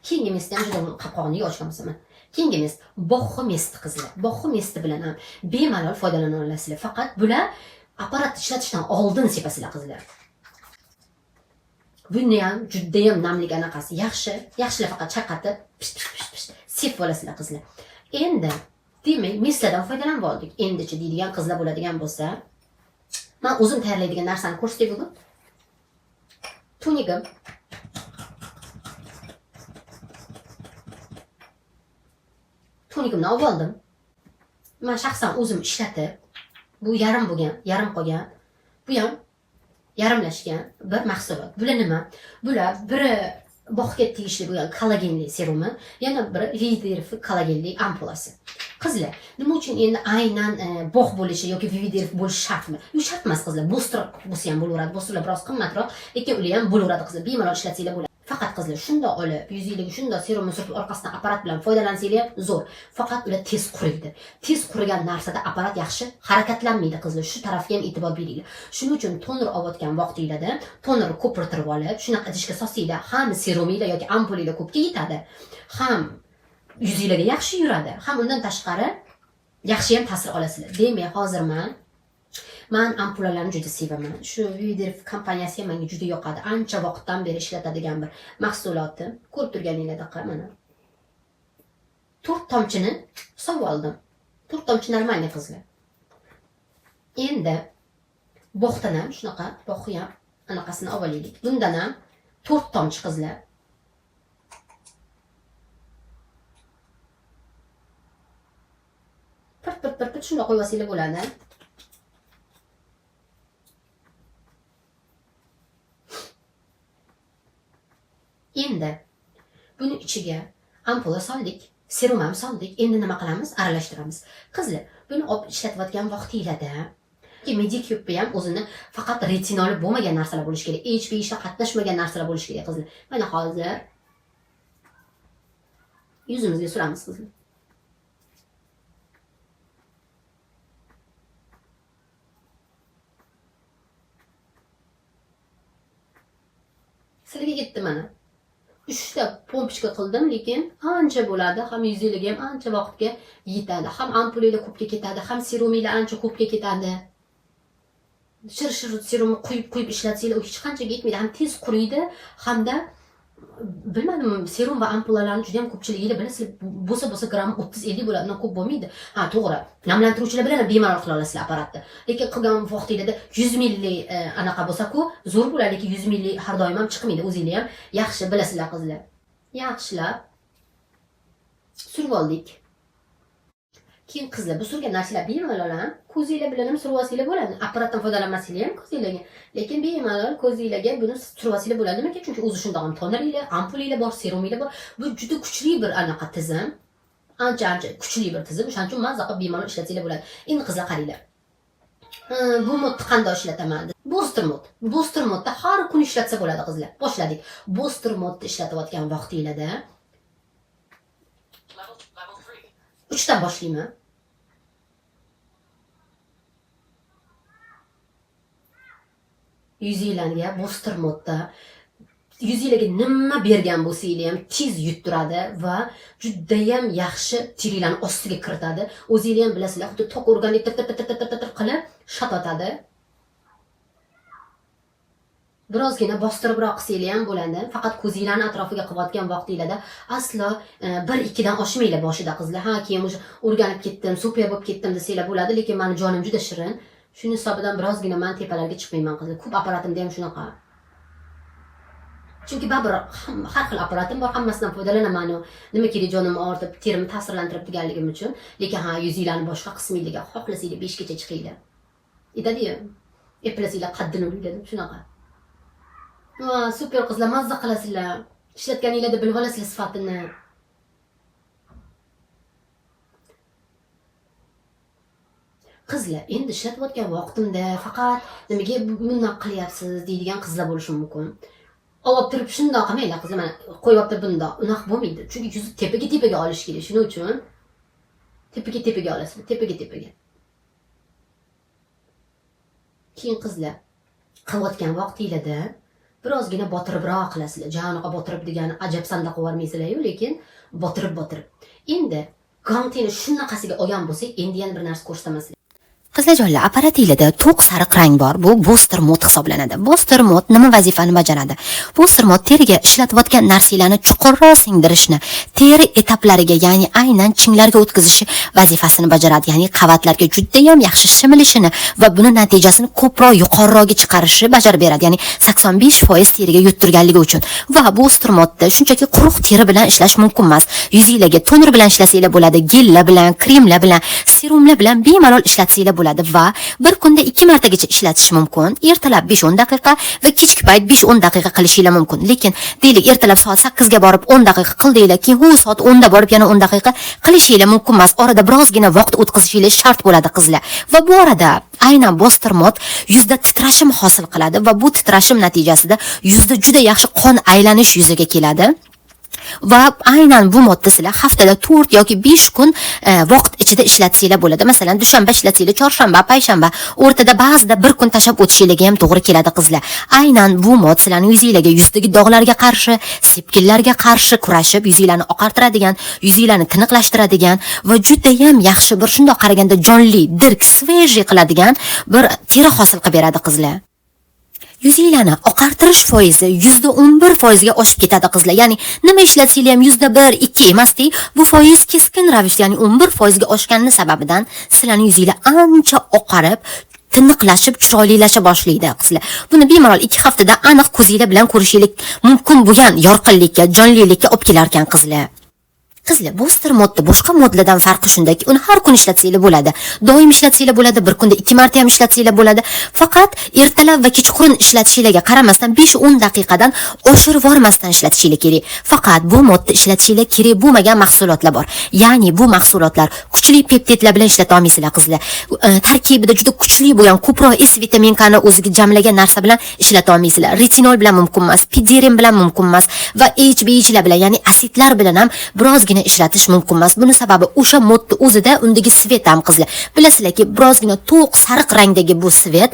Keyingi mistni ham juda qopqog'ini ochganman. Keyingi mist Boxi mist, qizlar. Boxi misti bilan ham bemalol foydalana olasizlar. Faqat bular apparat ishlatishdan oldin sepasizlar, qizlar. Buni ham judayam namlik anaqasi yaxshi. Yaxshilab faqat chayqatib, pisht pisht pisht pisht sepib olasizlar, qizlar. Endi demak, mistlardan foydalanib oldik. Endichi deydigan qizlar bo'ladigan bo'lsa, man o'zim tayyorlaydigan narsani ko'rsatay bugun. Tonigim. Tonigimni olib oldim. Man shaxsan o'zim ishlatib, bu yarim bo'lgan, yarim qolgan. Bu ham yarimlashgan bir mahsulot. Bular nima? Bular biri bog'ga tegishli bo'lgan kollagenli serumi, yana biri Vividerf kollagenli ampulasi. Qizlar, nima uchun endi aynan bog' bo'lishi yoki Vividerf bo'lishi shartmi? Yo'q, shart emas, qizlar. Booster bo'lsa ham bo'laveradi. Boosterlar biroz qimmatroq, lekin ular ham bo'laveradi, qizlar. Bemalol ishlatsanglar bo'ladi. Faqat, qizlar, shundoq olib, yuzinglarga shundoq serumni surtib, orqasidan apparat bilan foydalansanglar ham zo'r. Faqat ular tez quriydi. Tez qurigan narsada apparat yaxshi harakatlanmaydi, qizlar. Shu tarafga ham e'tibor beringlar. Shuning uchun toner olayotgan vaqtinglarda tonerni ko'pirtirib olib, shunaqa idishga solsanglar, ham seruminglar yoki ampulinglar ko'pga yetadi, ham yuzinglarga yaxshi yuradi, ham undan tashqari yaxshi ham ta'sir olasizlar. Demak, hozir man ampulalarni juda sevaman. Shu Vividerf kompaniyasi ham menga juda yoqadi. Ancha vaqtdan beri ishlatadigan bir mahsulotim. Ko'rib turganinglardaqa mana. 4 tomchini solib oldim. 4 tomchi нормальный, qizlar. Endi bog'dan ham shunaqa bog'i ham anaqasini olib olaylik. Bundan ham 4 tomchi, qizlar. Pirt pirt pirt pirt shundoq qo'yib olsanglar bo'ladi. Endi buni ichiga ampula soldik, serum ham soldik. Endi nima qilamiz? Aralashtiramiz. Qizlar, buni olib ishlatayotgan vaqtinglarda Medicube ham o'zini faqat retinoli bo'lmagan narsalar bo'lishi kerak. Hech bir ishda qatnashmagan narsalar bo'lishi kerak, qizlar. Mana hozir yuzimizga suramiz, qizlar. Sizlarga yetdi mana. 3ta помпочка qildim, lekin ancha bo'ladi. Ham yuzinglarga ham ancha vaqtga yetadi. Ham ampulinglar ko'pga ketadi, ham seruminglar ancha ko'pga ketadi. Shir-shir serumni quyib quyib ishlatsanglar, u hech qanchaga yetmaydi. Ham tez quriydi, hamda bilmadim, serum va ampulalarni juda ham ko'pchiliginglar bilasizlar, bo'lsa bo'lsa gramm 30-50 bo'ladi, undan ko'p bo'lmaydi. Ha, to'g'ri. Namlantiruvchilar bilan ham bemalol qila olasizlar apparatni. Lekin qilgan vaqtinglarda 100 milli anaqa bo'lsa-ku, zo'r bo'ladi, lekin 100 milli har doim ham chiqmaydi. O'zinglar ham yaxshi bilasizlar, qizlar. Yaxshilab surib oldik. Keyin, qizlar, bu surgan narsalar bemalol ham ko'zinglar bilan ham surib olsanglar bo'ladi. Apparatdan foydalanmasanglar ham ko'zinglarga. Lekin bemalol ko'zinglarga buni surib olsanglar bo'ladi. Nimaga? Chunki o'zi shundoq ham toneringlar, ampulinglar bor, seruminglar bor. Bu juda kuchli bir anaqa tizim. Ancha ancha kuchli bir tizim. O'shaning uchun mazza qilib bemalol ishlatsanglar bo'ladi. Endi, qizlar, qaranglar. Bu modni qanday ishlataman? Booster mode. Booster modda har kuni ishlatsa bo'ladi qizlar. Boshladik. Booster modda ishlatayotgan vaqtinglarda Level 3. 3 dan boshlayman. Yuzinglarga booster modda yuzinglarga nima bergan bo'lsanglar ham tez yuttiradi va judayam yaxshi teringlarni ostiga kiritadi. O'zinglar ham bilasizlar, xuddi tok urgandek tir tir tir tir tir tir qilib shatotadi. Birozgina bostiribroq qilsanglar ham bo'ladi. Faqat ko'zinglarni atrofiga qilayotgan vaqtinglarda aslo bir ikkidan oshmanglar boshida qizlar. Ha, keyin o'sha o'rganib ketdim, super bo'lib ketdim desanglar bo'ladi, lekin mani jonim juda shirin. Shuni hisobidan birozgina man tepalarga chiqmayman qizlar. Ko'p apparatimda ham shunaqa. Chunki baribir har xil apparatim bor, hammasidan foydalanaman. Nima kerak jonimni og'ritib, terimni ta'sirlantirib deganligim uchun. Lekin ha, yuzinglarni boshqa qisminglarga xohlasanglar 5 gacha chiqinglar. Aytadi-yu, eplasanglar qaddini uringlar deb shunaqa. Va super qizlar, mazza qilasizlar. Ishlatganinglarda bilib olasizlar sifatini. Qizlar, endi ishlatayotgan vaqtimda faqat nimaga bundoq qilyapsiz deydigan qizlar bo'lishi mumkin. Olib turib shundoq qilmanglar qizlar, mana qo'yib turib bundoq, unaqa bo'lmaydi. Chunki yuzni tepaga tepaga olish kerak. Shuning uchun tepaga tepaga olasizlar, tepaga tepaga. Keyin qizlar, qilayotgan vaqtinglarda birozgina botiribroq qilasizlar. Ja unaqa botirib degani ajabsanda qilib yubormaysizlar-yu, lekin botirib botirib. Endi gantini shunaqasiga olgan bo'lsak, endi yana bir narsa ko'rsataman sizlarga. Qizlarjonlar, apparatinglarda to'q sariq rang bor. Bu booster mod hisoblanadi. Booster mod nima vazifani bajaradi? Booster mod teriga ishlatayotgan narsalarni chuqurroq singdirishni, teri etaplariga, ya'ni aynan chinglarga o'tkazishi vazifasini bajaradi. Ya'ni qavatlarga juda ham yaxshi shimilishini va buni natijasini ko'proq yuqoriroqga chiqarishni bajarib beradi. Ya'ni 85% teriga yuttirganligi uchun. Va booster modda shunchaki quruq teri bilan ishlash mumkin emas. Yuzinglarga toner bilan ishlasanglar bo'ladi, gellar bilan, kremlar bilan, serumlar bilan bemalol ishlatsanglar bo'ladi va bir kunda 2 martagacha ishlatish mumkin. Ertalab 5-10 daqiqa va kechki payt 5-10 daqiqa qilishinglar mumkin. Lekin deylik ertalab soat 8 ga borib 10 daqiqa qildinglar, keyin hu soat 10 da borib yana 10 daqiqa qilishinglar mumkin emas. Orada birozgina vaqt o'tkazishinglar shart bo'ladi qizlar. Va bu orada aynan booster mod yuzda titrashim hosil qiladi va bu titrashim natijasida yuzda juda yaxshi qon aylanish yuzaga keladi. Va aynan bu modda sizlar haftada 4 yoki 5 kun vaqt ichida ishlatsanglar bo'ladi. Masalan, dushanba ishlatsanglar, chorshanba, payshanba, o'rtada ba'zida bir kun tashlab o'tishinglarga ham to'g'ri keladi qizlar. Aynan bu mod sizlarning yuzinglarga, yuzdagi dog'larga qarshi, sepkillarga qarshi kurashib, yuzinglarni oqartiradigan, yuzinglarni tiniqlashtiradigan va juda ham yaxshi bir shundoq qaraganda jonli, dirk, svejiy qiladigan bir teri hosil qilib beradi qizlar. Yuzinglarni oqartirish foizi 11% ga oshib ketadi qizlar. Ya'ni nima ishlatsanglar ham 1% 2 emas-da, bu foiz keskin ravishda, ya'ni 11% ga oshganini sababidan sizlarning yuzinglar ancha oqarib, tiniqlashib, chiroylilasha boshlaydi qizlar. Buni bemalol 2 haftada aniq ko'zinglar bilan ko'rishingiz mumkin bo'lgan yorqinlikka, jonlilikka olib kelar ekan qizlar. Qizlar, booster modda boshqa modlardan farqi shundaki, uni har kun ishlatsanglar bo'ladi. Doim ishlatsanglar bo'ladi, bir kunda 2 marta ham ishlatsanglar bo'ladi. Faqat ertalab va kechqurun ishlatishinglarga qaramasdan 5-10 daqiqadan oshirib yubormasdan ishlatishinglar kerak. Faqat bu modda ishlatishinglar kerak bo'lmagan mahsulotlar bor. Ya'ni bu mahsulotlar kuchli peptidlar bilan ishlata olmaysizlar qizlar. Tarkibida juda kuchli bo'lgan ko'proq S vitaminkani o'ziga jamlagan narsa bilan ishlata olmaysizlar. Retinol bilan mumkin emas, piderin bilan mumkin emas va HBHlar bilan, ya'ni asidlar bilan ham birozgina ishlatish mumkin emas. Buni sababi o'sha modda o'zida undagi svet ham qizlar. Bilasizlarki, birozgina to'q sariq rangdagi bu svet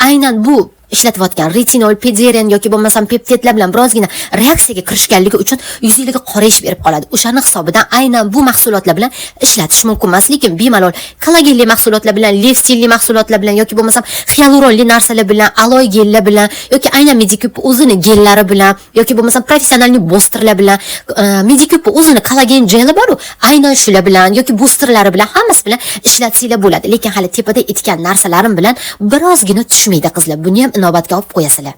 aynan bu ishlatayotgan retinol, pederin yoki bo'lmasam peptidlar bilan birozgina reaksiyaga kirishganligi uchun yuzingizga qorayish berib qoladi. O'shani hisobidan aynan bu mahsulotlar bilan ishlatish mumkin emas, lekin bemalol kollagenli mahsulotlar bilan, liftingli mahsulotlar bilan yoki bo'lmasam hialuronli narsalar bilan, aloe gellar bilan yoki aynan Medicube o'zini gellari bilan yoki bo'lmasam professionalniy boosterlar bilan, Medicube o'zini kollagen geli bor-u, aynan shular bilan yoki boosterlari bilan hammasi bilan ishlatsanglar bo'ladi. Lekin hali tepada aytgan narsalarim bilan birozgina tushmaydi qizlar. Buni ham inobatga olib qo'yasizlar.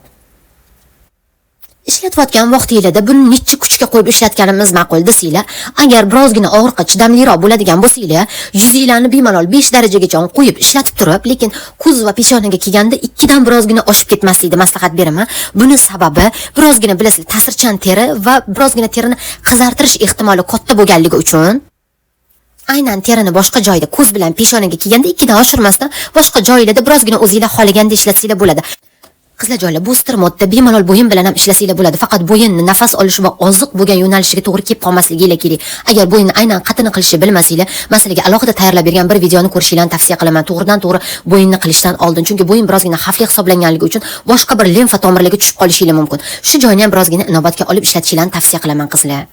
Ishlatayotgan vaqtingizda buni necha kuchga qo'yib ishlatganimiz ma'qul desanglar, agar birozgina og'riqqa chidamliroq bo'ladigan bo'lsanglar, yuzinglarni bemalol 5 darajagacha qo'yib ishlatib turib, lekin ko'z va peshonaga kelganda 2 dan birozgina oshib ketmaslikni maslahat beraman. Buni sababi birozgina bilasizlar, ta'sirchan teri va birozgina terini qizartirish ehtimoli katta bo'lganligi uchun aynan terini boshqa joyda ko'z bilan peshonaga kelganda 2 dan oshirmasdan boshqa joylarda birozgina o'zinglar xohlaganda ishlatsanglar bo'ladi. Qizlarjonlar, booster modda bemalol bo'yin bilan ham ishlasanglar bo'ladi. Faqat bo'yinni nafas olish va oziq bo'lgan yo'nalishiga to'g'ri kelib qolmasligi kerak. Agar bo'yinni aynan qatini qilishni bilmasanglar, man sizlarga alohida tayyorlab bergan bir videoni ko'rishinglarni tavsiya qilaman. To'g'ridan to'g'ri bo'yinni qilishdan oldin, chunki bo'yin birozgina xavfli hisoblanganligi uchun boshqa bir limfa tomirlarga tushib qolishinglar mumkin. Shu joyni ham birozgina inobatga olib ishlatishingizni tavsiya qilaman qizlar.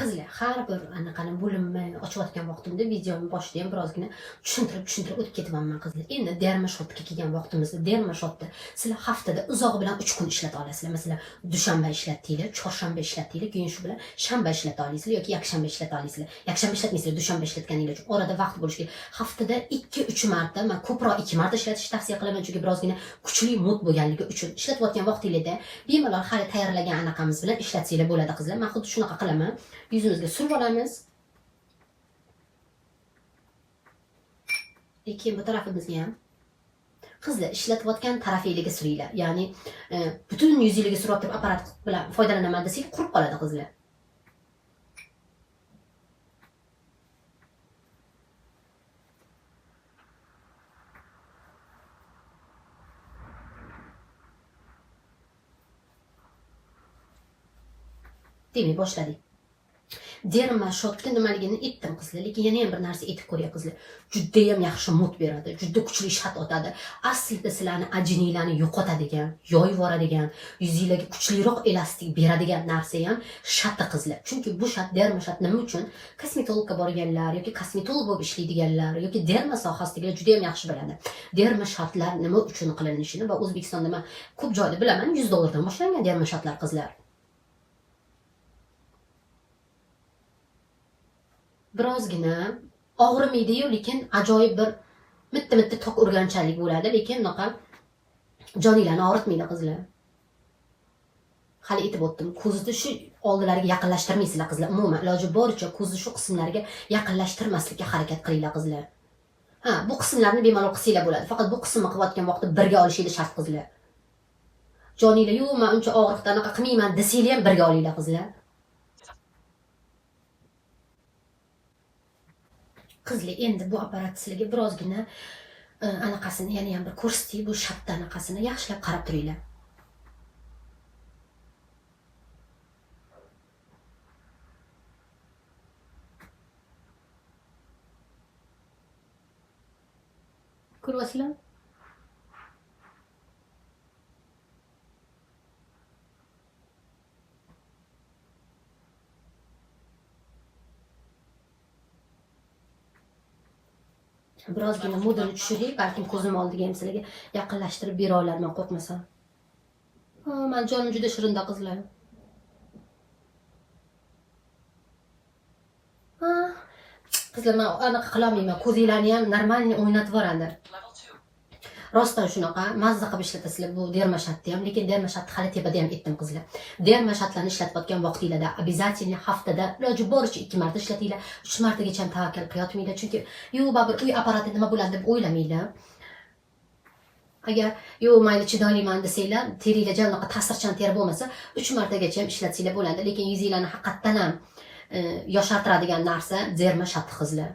Qizlar, har bir anaqani bo'linma ochayotgan vaqtimda videoni boshida ham birozgina tushuntirib tushuntirib o'tib ketyapman qizlar. Endi dermashotga kelgan vaqtimizda dermashotda sizlar haftada uzog'i bilan 3 kun ishlata olasizlar. Masalan, dushanba ishlatdinglar, chorshanba ishlatdinglar, keyin shu bilan shanba ishlata olasizlar yoki yakshanba ishlata olasizlar. Yakshanba ishlatmaysizlar, dushanba ishlatganinglar uchun orada vaqt bo'lishi kerak. Haftada 2-3 marta, men ko'proq 2 marta ishlatishni tavsiya qilaman, chunki birozgina kuchli mud bo'lganligi uchun ishlatayotgan vaqtinglarda bemalol hali tayyorlagan anaqamiz bilan ishlatsanglar bo'ladi qizlar. Men xuddi shunaqa qilaman. Yuzimizga surib olamiz. Keyin bu tarafimizga ham. Qizlar, ishlatayotgan tarafingizga suringlar. Ya'ni butun yuzingizga surib turib apparat bilan foydalanaman desak, qurib qoladi qizlar. Demak, boshladik. Dermashotga nimaligini aytdim qizlar, lekin yana ham bir narsa aytib ko'ray qizlar. Juda ham yaxshi mut beradi, juda kuchli shat otadi. Aslida sizlarni ajininglarni yo'qotadigan, yoyib yuboradigan, yuzinglarga kuchliroq elastik beradigan narsa ham shati qizlar. Chunki bu shat, dermashat nima uchun? Kosmetologga borganlar yoki kosmetolog bo'lib ishlaydiganlar yoki derma sohasidagilar juda ham yaxshi biladi. Dermashatlar nima uchun qilinishini va O'zbekistonda men ko'p joyda bilaman, $100 dan boshlangan dermashatlar qizlar. Birozgina og'rimaydi-yu, lekin ajoyib bir mitta-mitta tok urganchalik bo'ladi, lekin unaqa joninglarni og'ritmaydi qizlar. Hali aytib o'tdim, ko'zni shu oldilariga yaqinlashtirmaysizlar qizlar. Umuman iloji boricha ko'zni shu qismlariga yaqinlashtirmaslikka harakat qilinglar qizlar. Ha, bu qismlarni bemalol qilsanglar bo'ladi. Faqat bu qismni qilayotgan vaqtda birga olishinglar shart qizlar. Joninglar yo'q, men uncha og'riqda anaqa qilmayman desanglar ham birga olinglar qizlar. Qizlar, endi bu apparat sizlarga birozgina anaqasini yana ham bir ko'rsatay, bu shatda anaqasini yaxshilab qarab turinglar. Ko'ryapsizlar? Birozgina moduni tushiray, balkim ko'zim oldiga ham sizlarga yaqinlashtirib bera olarman, qo'rqmasam. Ha, men jonim juda shirinda qizlar. Ha, qizlar, men anaqa qila olmayman, ko'zinglarni ham normalniy o'ynatib yuboradi. Rostdan shunaqa mazza qilib ishlatasizlar bu dermashatni ham, lekin dermashatni hali tepada ham aytdim qizlar. Dermashatlarni ishlatayotgan vaqtinglarda обязательно haftada iloji boricha 2 marta ishlatinglar, 3 martagacha ham tavakkal qilayotmanglar, chunki yo'q, baribir uy apparati nima bo'ladi deb o'ylamanglar. Agar yo'q, mayli chidoliyman desanglar, teringlar ja unaqa ta'sirchan teri bo'lmasa, 3 martagacha ham ishlatsanglar bo'ladi, lekin yuzinglarni haqiqatdan ham yoshartiradigan narsa dermashat qizlar.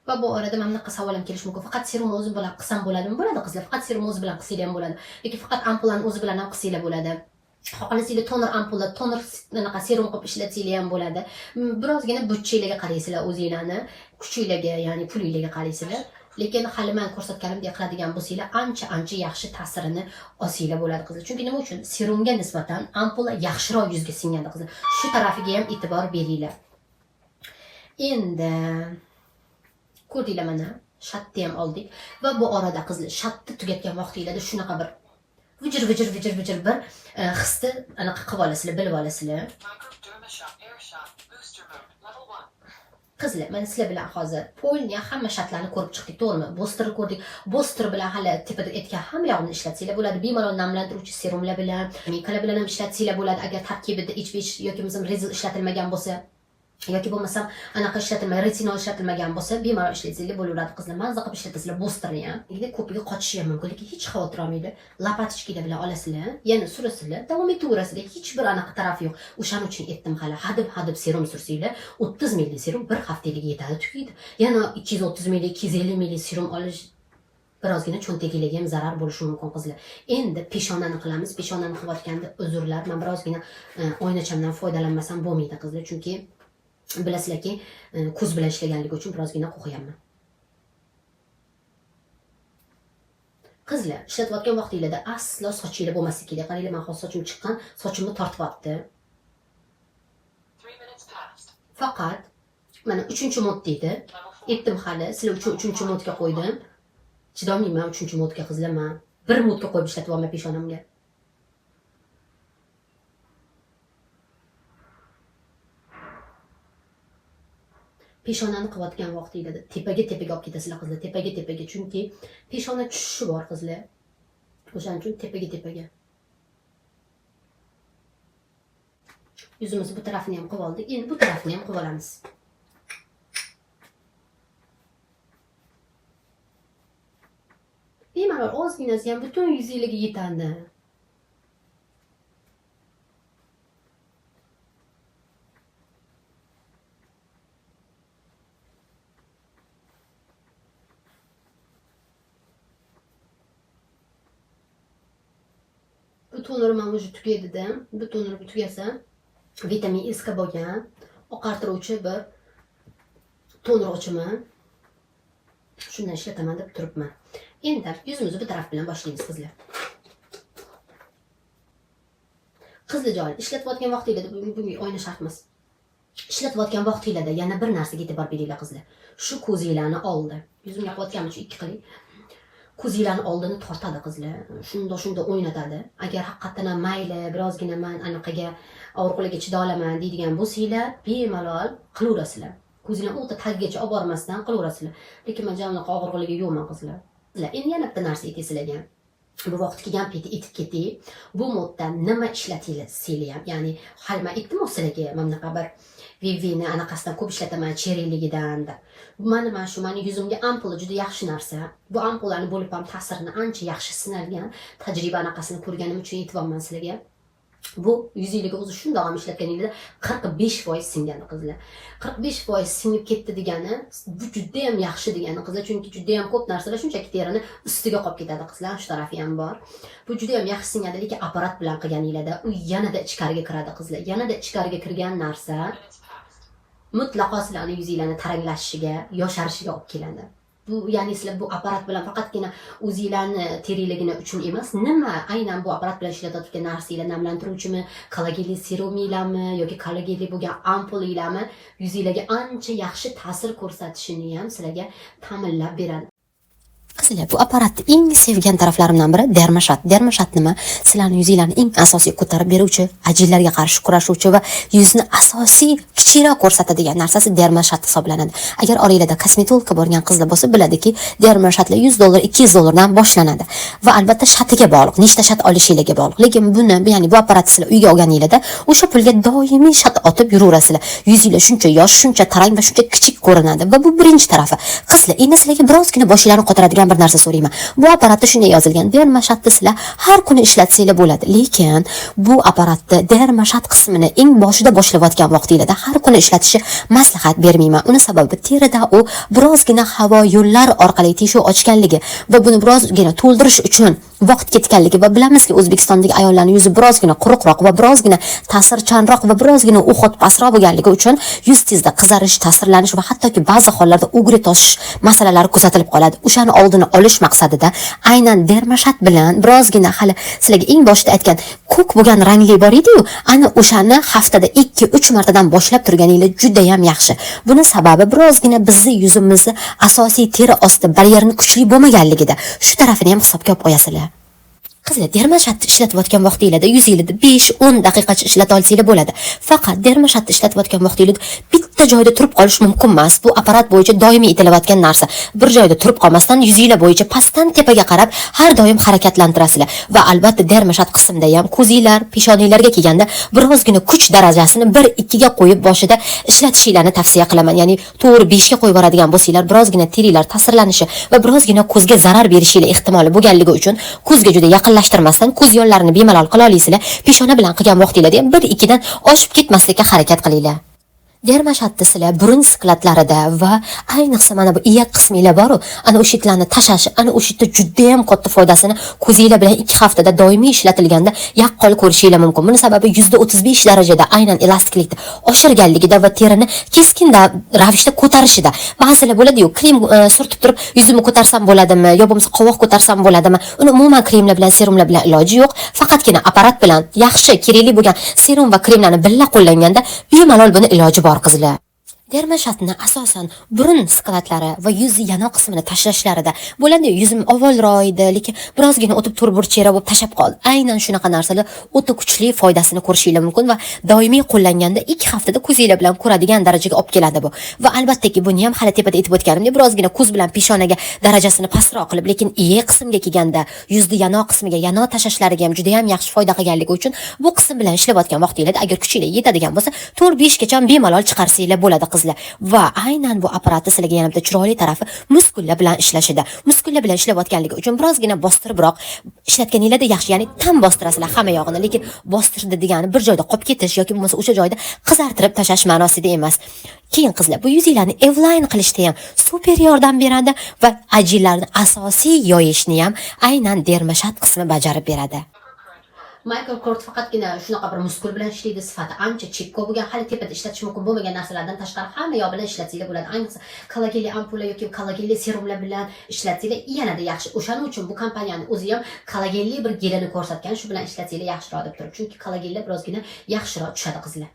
Va bu orada mana bunaqa savol ham kelishi mumkin. Faqat serum o'zi bilan qilsam bo'ladimi? Bo'ladi qizlar. Faqat serum o'zi bilan qilsanglar ham bo'ladi. Yoki faqat ampulani o'zi bilan ham qilsanglar bo'ladi. Xohlasanglar toner ampula, toner anaqa serum qilib ishlatsanglar ham bo'ladi. Birozgina budjetlarga qaraysizlar o'zinglarni, kuchinglarga, ya'ni pulinglarga qaraysizlar. Lekin hali men ko'rsatganimdek qiladigan bo'lsanglar, ancha-ancha yaxshi ta'sirini olsanglar bo'ladi qizlar. Chunki nima uchun? Serumga nisbatan ampula yaxshiroq yuzga singadi qizlar. Shu tarafiga ham e'tibor beringlar. Endi ko'rdinglar mana, shatni ham oldik va bu orada qizlar shatni tugatgan vaqtinglarda shunaqa bir vijir vijir vijir vijir bir hisni anaqa qilib olasizlar, bilib olasizlar. Qizlar, mana sizlar bilan hozir polniya hamma shatlarni ko'rib chiqdik, to'g'rimi? Boosterni ko'rdik. Booster bilan hali tepada aytgan hamma yog'ini ishlatsanglar bo'ladi. Bemalol namlantiruvchi serumlar bilan, mikalar bilan ham ishlatsanglar bo'ladi. Agar tarkibida H5 yoki bo'lmasam rezil ishlatilmagan bo'lsa, Yoki bo'lmasam anaqa ishlatilmagan, retinol ishlatilmagan bo'lsa, bemalol ishlatsanglar bo'laveradi qizlar. Mazza qilib ishlatasizlar boosterni ham. Endi ko'piga qochishi ham mumkin, lekin hech xavotir olmanglar. Лопаточка bilan olasizlar, yana surasizlar, davom etaverasizlar. Hech bir anaqa tarafi yo'q. O'shaning uchun aytdim hali, hadeb hadeb serum sursanglar, 30 ml serum bir haftalik yetadi, tugaydi. Yana 230 ml, 250 ml serum olish birozgina cho'ntagilarga ham zarar bo'lishi mumkin qizlar. Endi peshonani qilamiz. Peshonani qilayotganda uzrlar, men birozgina oynachamdan foydalanmasam bo'lmaydi qizlar, chunki bilasizlarki, ko'z bilan ishlaganligi uchun birozgina qo'rqyapman. Qizlar, ishlatayotgan vaqtinglarda aslo sochinglar bo'lmasligi kerak. Qaranglar, men hozir sochim chiqqan, sochimni tortyapti. 3 minutes past. Faqat mana 3-mod deydi. Level 4. Aytdim hali, sizlar uchun 3-modga qo'ydim. Chidolmayman 3-modga qizlar, men. Bir modga qo'yib ishlatyapman peshonamga. Peshonani qilayotgan vaqtinglarda tepaga tepaga olib ketasizlar qizlar, tepaga tepaga, chunki peshona tushishi bor qizlar. O'shaning uchun tepaga tepaga. Yuzimizni bu tarafini ham qilib oldik. Endi bu tarafini ham qilib olamiz. Bemalol ozginasi ham butun yuzingizga yetadi. Bu tonerim ham уже tugaydi-da. Bu tonerim tugasa, vitamin S ga bo'lgan oqartiruvchi bir toner ochaman. Shundan ishlataman deb turibman. Endi yuzimizni bu taraf bilan boshlaymiz qizlar. Qizlarjon, ishlatayotgan vaqtinglarda bunga oyna shart emas. Ishlatayotgan vaqtinglarda yana bir narsaga e'tibor beringlar qizlar. Shu ko'zinglarni oldi. Yuzimga qilayotganim uchun ikki qiling. Ko'zinglarni oldini tortadi qizlar. Shunda shunda o'ynatadi. Agar haqiqatan ham mayli, birozgina men anaqaga og'riqlarga chida olaman deydigan bo'lsanglar, bemalol qilaverasizlar. Ko'zinglarni o'ta tagigacha olib bormasdan qilaverasizlar. Lekin men unaqa og'riqlarga yo'qman qizlar. Endi yana bitta narsa aytay sizlarga. Bu vaqt kelgan payti aytib ketay. Bu modda nima ishlatsanglar ham, ya'ni hali men aytdim sizlarga, mana bunaqa bir VVni anaqasidan ko'p ishlataman, cheriligidan deb. Mana mana shu meni yuzimga ampula juda yaxshi narsa. Bu ampulani bo'lib ham ta'sirini ancha yaxshi sinalgan, tajriba anaqasini ko'rganim uchun aytyapman sizlarga. Bu yuzingizga o'zi shundoq ham ishlatganingizda 45% singadi qizlar. 45% singib ketdi degani bu juda ham yaxshi degani qizlar, chunki juda ham ko'p narsalar shunchaki terini ustiga qolib ketadi qizlar, shu tarafi ham bor. Bu juda ham yaxshi singadi, lekin apparat bilan qilganingizda u yanada ichkariga kiradi qizlar. Yanada ichkariga kirgan narsa mutlaqo sizlarning yuzinglarni taranglashishiga, yosharishiga olib keladi. Bu ya'ni sizlar bu apparat bilan faqatgina o'zinglarni teriligini uchun emas, nima aynan bu apparat bilan ishlatayotgan narsanglar namlantiruvchimi, kollagenli seruminglarmi yoki kollagenli bo'lgan ampulinglarmi yuzinglarga ancha yaxshi ta'sir ko'rsatishini ham sizlarga ta'minlab beradi. Qizlar, bu apparatni eng sevgan taraflarimdan biri dermashat. Dermashat nima? Sizlarning yuzinglarni eng asosiy ko'tarib beruvchi, ajinlarga qarshi kurashuvchi va yuzni asosiy kichikroq ko'rsatadigan narsasi dermashat hisoblanadi. Agar oranglarda kosmetologga borgan qizlar bo'lsa, biladiki, dermashatlar $100, $200 dan boshlanadi. Va albatta shatiga bog'liq, nechta shat olishinglarga bog'liq. Lekin buni, ya'ni bu apparatni sizlar uyga olganinglarda o'sha pulga doimiy shat otib yuraverasizlar. Yuzinglar shuncha yosh, shuncha tarang va shuncha kichik ko'rinadi. Va bu birinchi tarafi. Qizlar, endi sizlarga birozgina boshinglarni qotiradigan bir narsa so'rayman. Bu apparatda shunday yozilgan: dermashatni sizlar har kuni ishlatsanglar bo'ladi. Lekin bu apparatni dermashat qismini eng boshida boshlayotgan vaqtinglarda har kuni ishlatishni maslahat bermayman. Uni sababi terida u birozgina havo yo'llar orqali teshuv ochganligi va buni birozgina to'ldirish uchun vaqt ketganligi va bilamizki, O'zbekistondagi ayollarning yuzi birozgina quruqroq va birozgina ta'sirchanroq va birozgina uhod pastroq bo'lganligi uchun yuz tezda qizarish, ta'sirlanish va hattoki ba'zi hollarda ugri toshish masalalari kuzatilib qoladi. O'shani oldini olish maqsadida aynan dermashat bilan birozgina hali sizlarga eng boshida aytgan ko'k bo'lgan rangli bor edi-yu, ana o'shani haftada 2-3 martadan boshlab turganinglar juda ham yaxshi. Buni sababi birozgina bizni yuzimizni asosiy teri osti baryerini kuchli bo'lmaganligida. Shu tarafini ham hisobga olib qo'yasizlar. Qizlar, dermashatni ishlatayotgan vaqtinglarda yuzingizda 5-10 daqiqacha ishlata olsanglar bo'ladi. Faqat dermashatni ishlatayotgan vaqtinglarda bitta Bitta joyda turib qolish mumkin emas. Bu apparat bo'yicha doimiy aytilayotgan narsa. Bir joyda turib qolmasdan, yuzinglar bo'yicha pastdan tepaga qarab har doim harakatlantirasizlar. Va albatta Dermashot qismida ham ko'zinglar, peshonanglarga kelganda birozgina kuch darajasini 1-2 ga qo'yib boshida ishlatishinglarni tavsiya qilaman. Ya'ni to'g'ri 5 ga qo'yib yuboradigan bo'lsanglar, birozgina teringlar ta'sirlanishi va birozgina ko'zga zarar berishinglar ehtimoli bo'lganligi uchun ko'zga juda yaqinlashtirmasdan ko'z yollarini bemalol qila olasizlar. Peshona bilan qilgan vaqtinglarda ham 1-2 dan oshib ketmaslikka harakat qilinglar. Dermashotni sizlar burun skladlarida va ayniqsa mana bu iyak qisminglar boru, ana o'sha itlarni tashlash, ana o'sha yerda juda ham katta foydasini ko'zinglar bilan 2 haftada doimiy ishlatilganda yaqqol ko'rishinglar mumkin. Buni sababi 35% darajada aynan elastiklikni oshirganligida va terini keskin ravishda ko'tarishida. Ba'zilar bo'ladi-yu, krem surtib turib yuzimni ko'tarsam bo'ladimi, yo bo'lmasa qovoq ko'tarsam bo'ladimi? Uni umuman kremlar bilan, serumlar bilan iloji yo'q. Faqatgina apparat bilan yaxshi kerakli bo'lgan serum va kremlarni birga qo'llanganda bemalol buni iloji bor, qizlar. Dermashotni asosan burun skladlari va yuz yanoq qismini tashlashlarida bo'ladi. Yuzim ovalroq edi, lekin birozgina o'tib to'rtburchakroq bo'lib tashlab qoldi. Aynan shunaqa narsalar o'ta kuchli foydasini ko'rishinglar mumkin va doimiy qo'llanganda 2 haftada ko'zinglar bilan ko'radigan darajaga olib keladi bu. Va albattaki buni ham hali tepada aytib o'tganimdek, birozgina ko'z bilan peshonaga darajasini pastroq qilib, lekin iyak qismga kelganda yuzni yanoq qismiga yanoq tashlashlariga ham juda ham yaxshi foyda qilganligi uchun bu qism bilan ishlayotgan vaqtinglarda agar kuchinglar yetadigan bo'lsa, 4-5 gacha bemalol chiqarsanglar bo'ladi, qizlar. Va aynan bu apparatni sizlarga yana bitta chiroyli tarafi muskullar bilan ishlashida. Muskullar bilan ishlayotganligi uchun birozgina bostiribroq ishlatganinglarda yaxshi, ya'ni tam bostirasizlar hamma yog'ini, lekin bostirdi degani bir joyda qolib ketish yoki bo'lmasa o'sha joyda qizartirib tashlash ma'nosida emas. Keyin qizlar, bu yuzinglarni evline qilishda ham super yordam beradi va ajinlarni asosiy yoyishni ham aynan Dermashot qismi bajarib beradi. Michael Kors faqatgina shunaqa bir muskul bilan ishlaydi, sifati ancha chekka bo'lgan, hali tepada ishlatish mumkin bo'lmagan narsalardan tashqari hamma yoq bilan ishlatsanglar bo'ladi. Ayniqsa kollagenli ampula yoki kollagenli serumlar bilan ishlatsanglar yanada yaxshi. O'shaning uchun bu kompaniyani o'zi ham kollagenli bir gelini ko'rsatgan, shu bilan ishlatsanglar yaxshiroq deb turib. Chunki kollagenlar birozgina yaxshiroq tushadi, qizlar.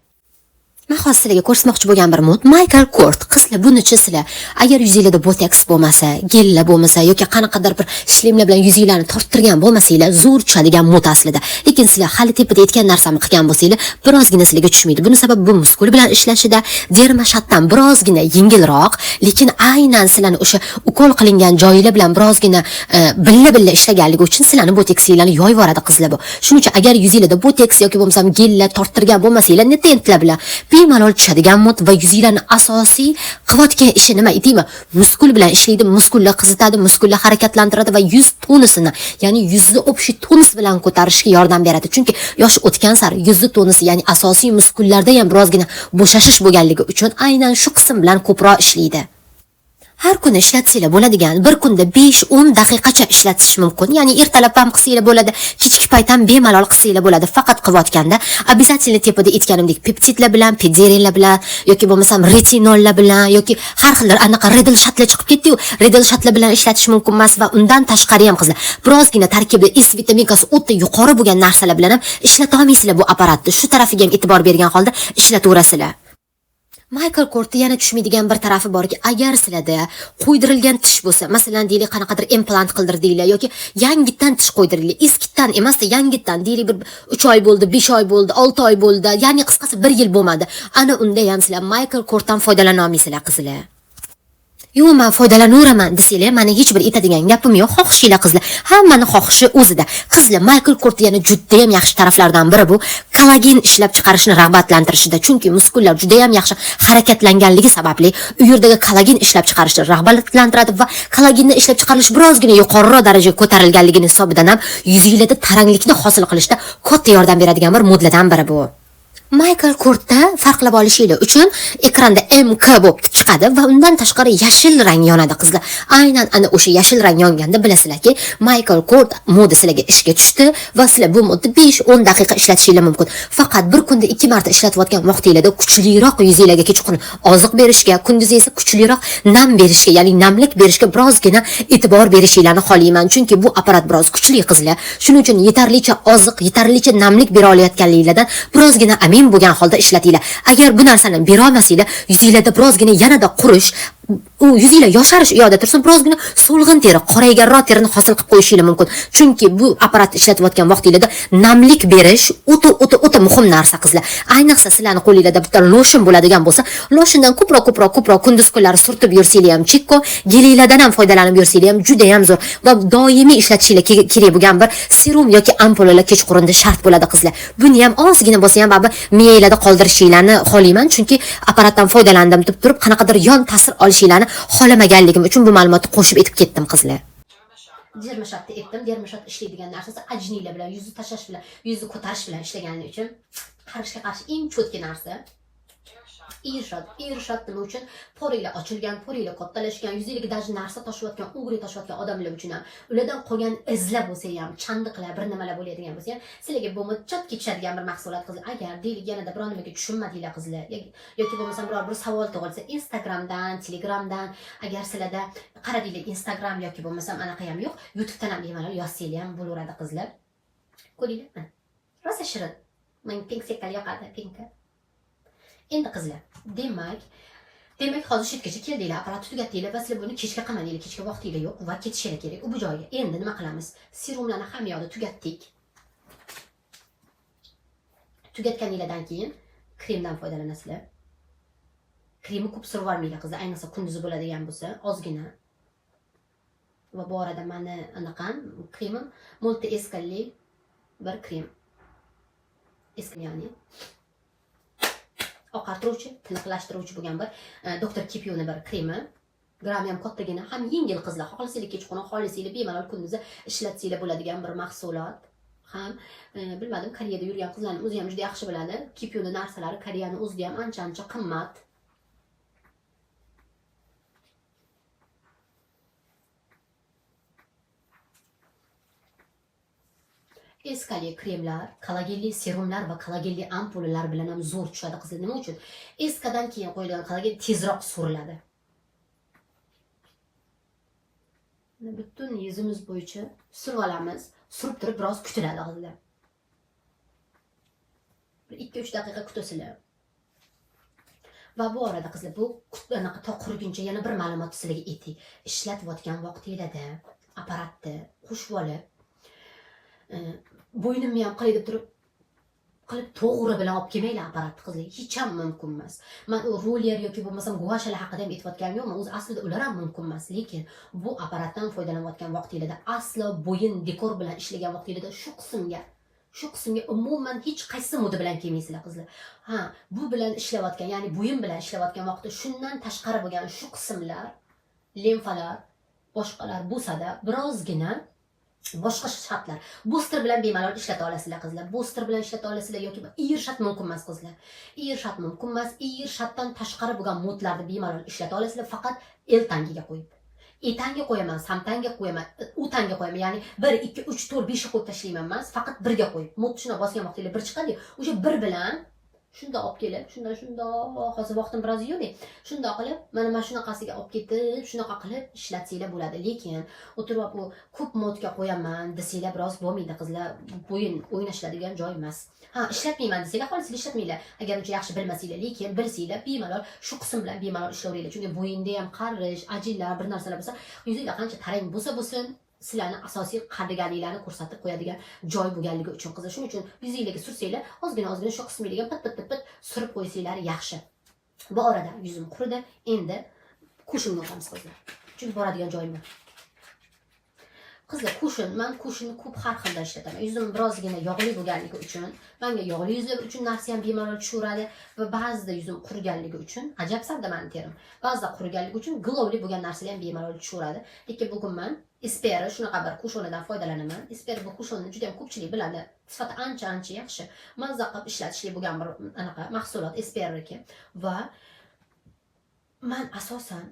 Man hozir sizlarga ko'rsatmoqchi bo'lgan bir mod Michael Kors. Qizlar, bunichi sizlar agar yuzinglarda botoks bo'lmasa, gellar bo'lmasa yoki qanaqadir bir shlemlar bilan yuzinglarni torttirgan bo'lmasanglar, zo'r tushadigan mod aslida. Lekin sizlar hali tepada aytgan narsamni qilgan bo'lsanglar, birozgina sizlarga tushmaydi. Buni sababi bu muskul bilan ishlashida, Dermashotdan birozgina yengilroq, lekin aynan sizlarni o'sha ukol qilingan joylar bilan birozgina billa-billa ishlaganligi uchun sizlarni botoksinglarni yoyib yuboradi, qizlar bu. Shuning uchun agar yuzinglarda botoks yoki bo'lmasam gellar torttirgan bo'lmasanglar, netentlar bilan bemalol tushadigan mod va yuzinglarni asosiy qilayotgan ishi nima aytaymi? Muskul bilan ishlaydi, muskullar qizitadi, muskullar harakatlantiradi va yuz tonusini, ya'ni yuzni общий tonus bilan ko'tarishga yordam beradi. Chunki yosh o'tgan sari yuzni tonusi, ya'ni asosiy muskullarda ham birozgina bo'shashish bo'lganligi uchun aynan shu qism bilan ko'proq ishlaydi. Har kuni ishlatsanglar bo'ladigan, bir kunda 5-10 daqiqacha ishlatish mumkin. Ya'ni ertalab ham qilsanglar bo'ladi, kechki payt ham bemalol qilsanglar bo'ladi. Faqat qilayotganda обязательно tepada aytganimdek peptidlar bilan, pederinlar bilan yoki bo'lmasam retinollar bilan yoki har xil anaqa Reedle shotlar chiqib ketdi-yu, Reedle shotlar bilan ishlatish mumkin emas va undan tashqari ham, qizlar, birozgina tarkibida S vitaminkasi o'ta yuqori bo'lgan narsalar bilan ham ishlata olmaysizlar bu apparatni. Shu tarafiga ham e'tibor bergan holda ishlataverasizlar. Michael Korsda yana tushmaydigan bir tarafi borki, agar sizlarda qo'ydirilgan tish bo'lsa, masalan, deylik, qanaqadir implant qildirdinglar yoki yangitdan tish qo'ydirdinglar, eskitdan emasda, yangitdan, deylik, bir 3 oy bo'ldi, 5 oy bo'ldi, 6 oy bo'ldi, ya'ni qisqasi 1 yil bo'lmadi. Ana unda ham sizlar Michael Korsdan foydalana olmaysizlar, qizlar. Yo'q, man foydalanaveraman desanglar, mani hech bir aytadigan gapim yo'q. Xohishinglar, qizlar. Hammani xohishi o'zida. Qizlar, Michael Kors yana juda ham yaxshi taraflardan biri bu kollagen ishlab chiqarishni rag'batlantirishida. Chunki muskullar juda ham yaxshi harakatlanganligi sababli u yerdagi kollagen ishlab chiqarishni rag'batlantiradi va kollagenni ishlab chiqarilish birozgina yuqoriroq darajaga ko'tarilganligini hisobidan ham yuzinglarda taranglikni hosil qilishda katta yordam beradigan bir modlardan biri bu. Michael Korsda farqlab olishinglar uchun ekranda MK bo'lib chiqadi va undan tashqari yashil rang yonadi, qizlar. Aynan ana o'sha yashil rang yonganda bilasizlarki, Michael Kors modi sizlarga ishga tushdi va sizlar bu modni 5-10 daqiqa ishlatishinglar mumkin. Faqat bir kunda 2 marta ishlatayotgan vaqtinglarda kuchliroq yuzinglarga kechqurun oziq berishga, kunduzi esa kuchliroq nam berishga, ya'ni namlik berishga birozgina e'tibor berishinglarni xohlayman. Chunki bu apparat biroz kuchli, qizlar. Shuning uchun yetarlicha oziq, yetarlicha namlik bera olayotganliginglardan birozgina amin. Nem bo'lgan holda ishlatinglar. Agar bu narsani bera olmasanglar, yuzinglarda birozgina yanada qurish, u yuzinglar yosharish u yoqda tursin, birozgina so'lg'in teri, qorayganroq terini hosil qilib qo'yishinglar mumkin. Chunki bu apparatni ishlatayotgan vaqtinglarda namlik berish o'ta o'ta o'ta muhim narsa, qizlar. Ayniqsa sizlarni qo'linglarda bitta lotion bo'ladigan bo'lsa, lotiondan ko'proq ko'proq ko'proq kunduz kunlari surtib yursanglar ham chikko, gelinglardan ham foydalanib yursanglar ham juda ham zo'r va doimiy ishlatishinglar kerak bo'lgan bir serum yoki ampulalar kechqurunda shart bo'ladi, qizlar. Buni ham ozgina bo'lsa ham baribir miyanglarda qoldirishinglarni xohlayman, chunki apparatdan foydalandim deb turib qanaqadir yon ta'sir olishinglarni xohlamaganligim uchun bu ma'lumotni qo'shib aytib ketdim, qizlar. Derma shot. Dermashotni aytdim. Dermashot ishlaydigan narsasi ajininglar bilan, yuzni tashlash bilan, yuzni ko'tarish bilan ishlagani uchun qarishga qarshi eng чёткий narsa. Airshot. Irshod. Irshod nima uchun? Пора nglar ochilgan, пора nglar kattalashgan, yuzinglarga даже narsa toshayotgan, угри toshayotgan odamlar uchun ham, ulardan qolgan izlar bo'lsa ham, chandiqlar, bir nimalar bo'ladigan bo'lsa ham, sizlarga bu чётко tushadigan bir mahsulot, qizlar. Agar deylik yanada biror nimaga tushunmadinglar, qizlar, yoki bo'lmasam biror bir savol tug'ilsa, Instagramdan, Telegramdan, agar sizlarda qaradinglar Instagram yoki bo'lmasam anaqa ham yo'q, YouTubedan ham bemalol yozsanglar ham bo'laveradi, qizlar. Ko'ringlar, mana. Rosa shirin. Menga pink секал yoqadi, pinka. Endi qizlar, demak hozir shu yergacha keldinglar, apparatni tugatdinglar va sizlar buni kechga qilmadinglar, kechga vaqtinglar yo'q va ketishinglar kerak u bu joyga. Endi nima qilamiz? Serumlarni hamma yoqda tugatdik. Tugatganinglardan keyin kremdan foydalanasizlar. Kremni ko'p surib yubormanglar, qizlar, ayniqsa kunduzi bo'ladigan bo'lsa, ozgina. Va bu orada mani anaqam kremim multi eskalli bir krem. Eska, ya'ni oqartiruvchi, tiniqlashtiruvchi bo'lgan bir doktor Kipyuni bir kremi. Grammi ham kattagina, ham yengil, qizlar. Xohlasanglar kechqurun, xohlasanglar bemalol kunduzi ishlatsanglar bo'ladigan bir mahsulot. Ham bilmadim, Koreyada yurgan qizlarning o'zi ham juda yaxshi biladi. Kipyuni narsalari Koreyani o'zida ham ancha-ancha qimmat. Eskali kremlar, kollagenli serumlar va kollagenli ampulalar bilan ham zo'r tushadi, qizlar. Nima uchun? Eskadan keyin qo'yilgan kollagen tezroq so'riladi. Mana butun yuzimiz bo'yicha surib olamiz. Surib turib biroz kutiladi, qizlar. Bir 2-3 daqiqa kutasizlar. Va bu orada, qizlar, bu anaqa to quriguncha yana bir ma'lumot sizlarga aytay. Ishlatayotgan vaqtinglarda apparatni qo'shib olib, bo'ynimni ham qilay deb turib qilib to'g'ri bilan olib kelmanglar apparatni, qizlar, hech ham mumkin emas. Man u roller yoki bo'lmasam guashalar haqida ham aytayotganim yo'q, o'zi aslida ular ham mumkin emas, lekin bu apparatdan foydalanayotgan vaqtinglarda aslo bo'yin dekor bilan ishlagan vaqtinglarda shu qismga umuman hech qaysi мода bilan kelmaysizlar, qizlar. Ha, bu bilan ishlayotgan, ya'ni bo'yin bilan ishlayotgan vaqtda shundan tashqari bo'lgan shu qismlar, limfalar, boshqalar bo'lsada birozgina boshqa shartlar. Booster bilan bemalol ishlata olasizlar, qizlar. Booster bilan ishlata olasizlar yoki Irshad mumkin emas, qizlar. Irshad mumkin emas. Irshaddan tashqari bo'lgan мод larni bemalol ishlata olasizlar, faqat L tangiga qo'yib. E tanga qo'yaman, samtanga qo'yaman, u tanga qo'yaman. Ya'ni 1, 2, 3, 4, 5 qo'yib tashlayman emas, faqat birga qo'yib. Мод shuna bosgan vaqtinglar bir chiqadi, o'sha bir bilan shundoq olib kelib, shundoq shundoq, hozir vaqtim biroz yo'q, shundoq qilib, mana shunaqasiga olib ketib, shunaqa qilib ishlatsanglar bo'ladi. Lekin o'tirib olib, u ko'p мод ga qo'yaman desanglar biroz bo'lmaydi, qizlar. Bo'yin o'ynashiladigan joy emas. Ha, ishlatmayman desanglar, xohlasanglar ishlatmanglar. Agar uncha yaxshi bilmasanglar, lekin bilsanglar bemalol shu qism bilan bemalol ishlayveringlar. Chunki bo'yinda ham qarish, ajinlar, bir narsalar bo'lsa, yuzinglar qancha tarang bo'lsa bo'lsin, sizlarni asosiy qariganinglarni ko'rsatib qo'yadigan joy bo'lganligi uchun, qizlar. Shuning uchun yuzinglarga sursanglar, ozgina ozgina shu qisminglarga pit pit pit pit surib qo'ysanglar yaxshi. Bu orada yuzim quridi. Endi cushion ga o'tamiz, qizlar. Chunki boradigan joyim bor. Qizlar, cushion, man cushionni ko'p har xilda ishlataman. Yuzim birozgina yog'li bo'lganligi uchun, menga yog'li yuzlar uchun narsa ham bemalol tushaveradi va ba'zida yuzim quriganligi uchun, ajabsanda mani terim. Ba'zida quriganligi uchun glowli bo'lgan narsalar ham bemalol tushaveradi. Lekin bugun man Espera shunaqa bir cushionidan foydalanaman. Espera bu cushionni juda ham ko'pchilik biladi. Sifati ancha-ancha yaxshi. Mazza qilib ishlatishli bo'lgan bir anaqa mahsulot Esperaniki va man asosan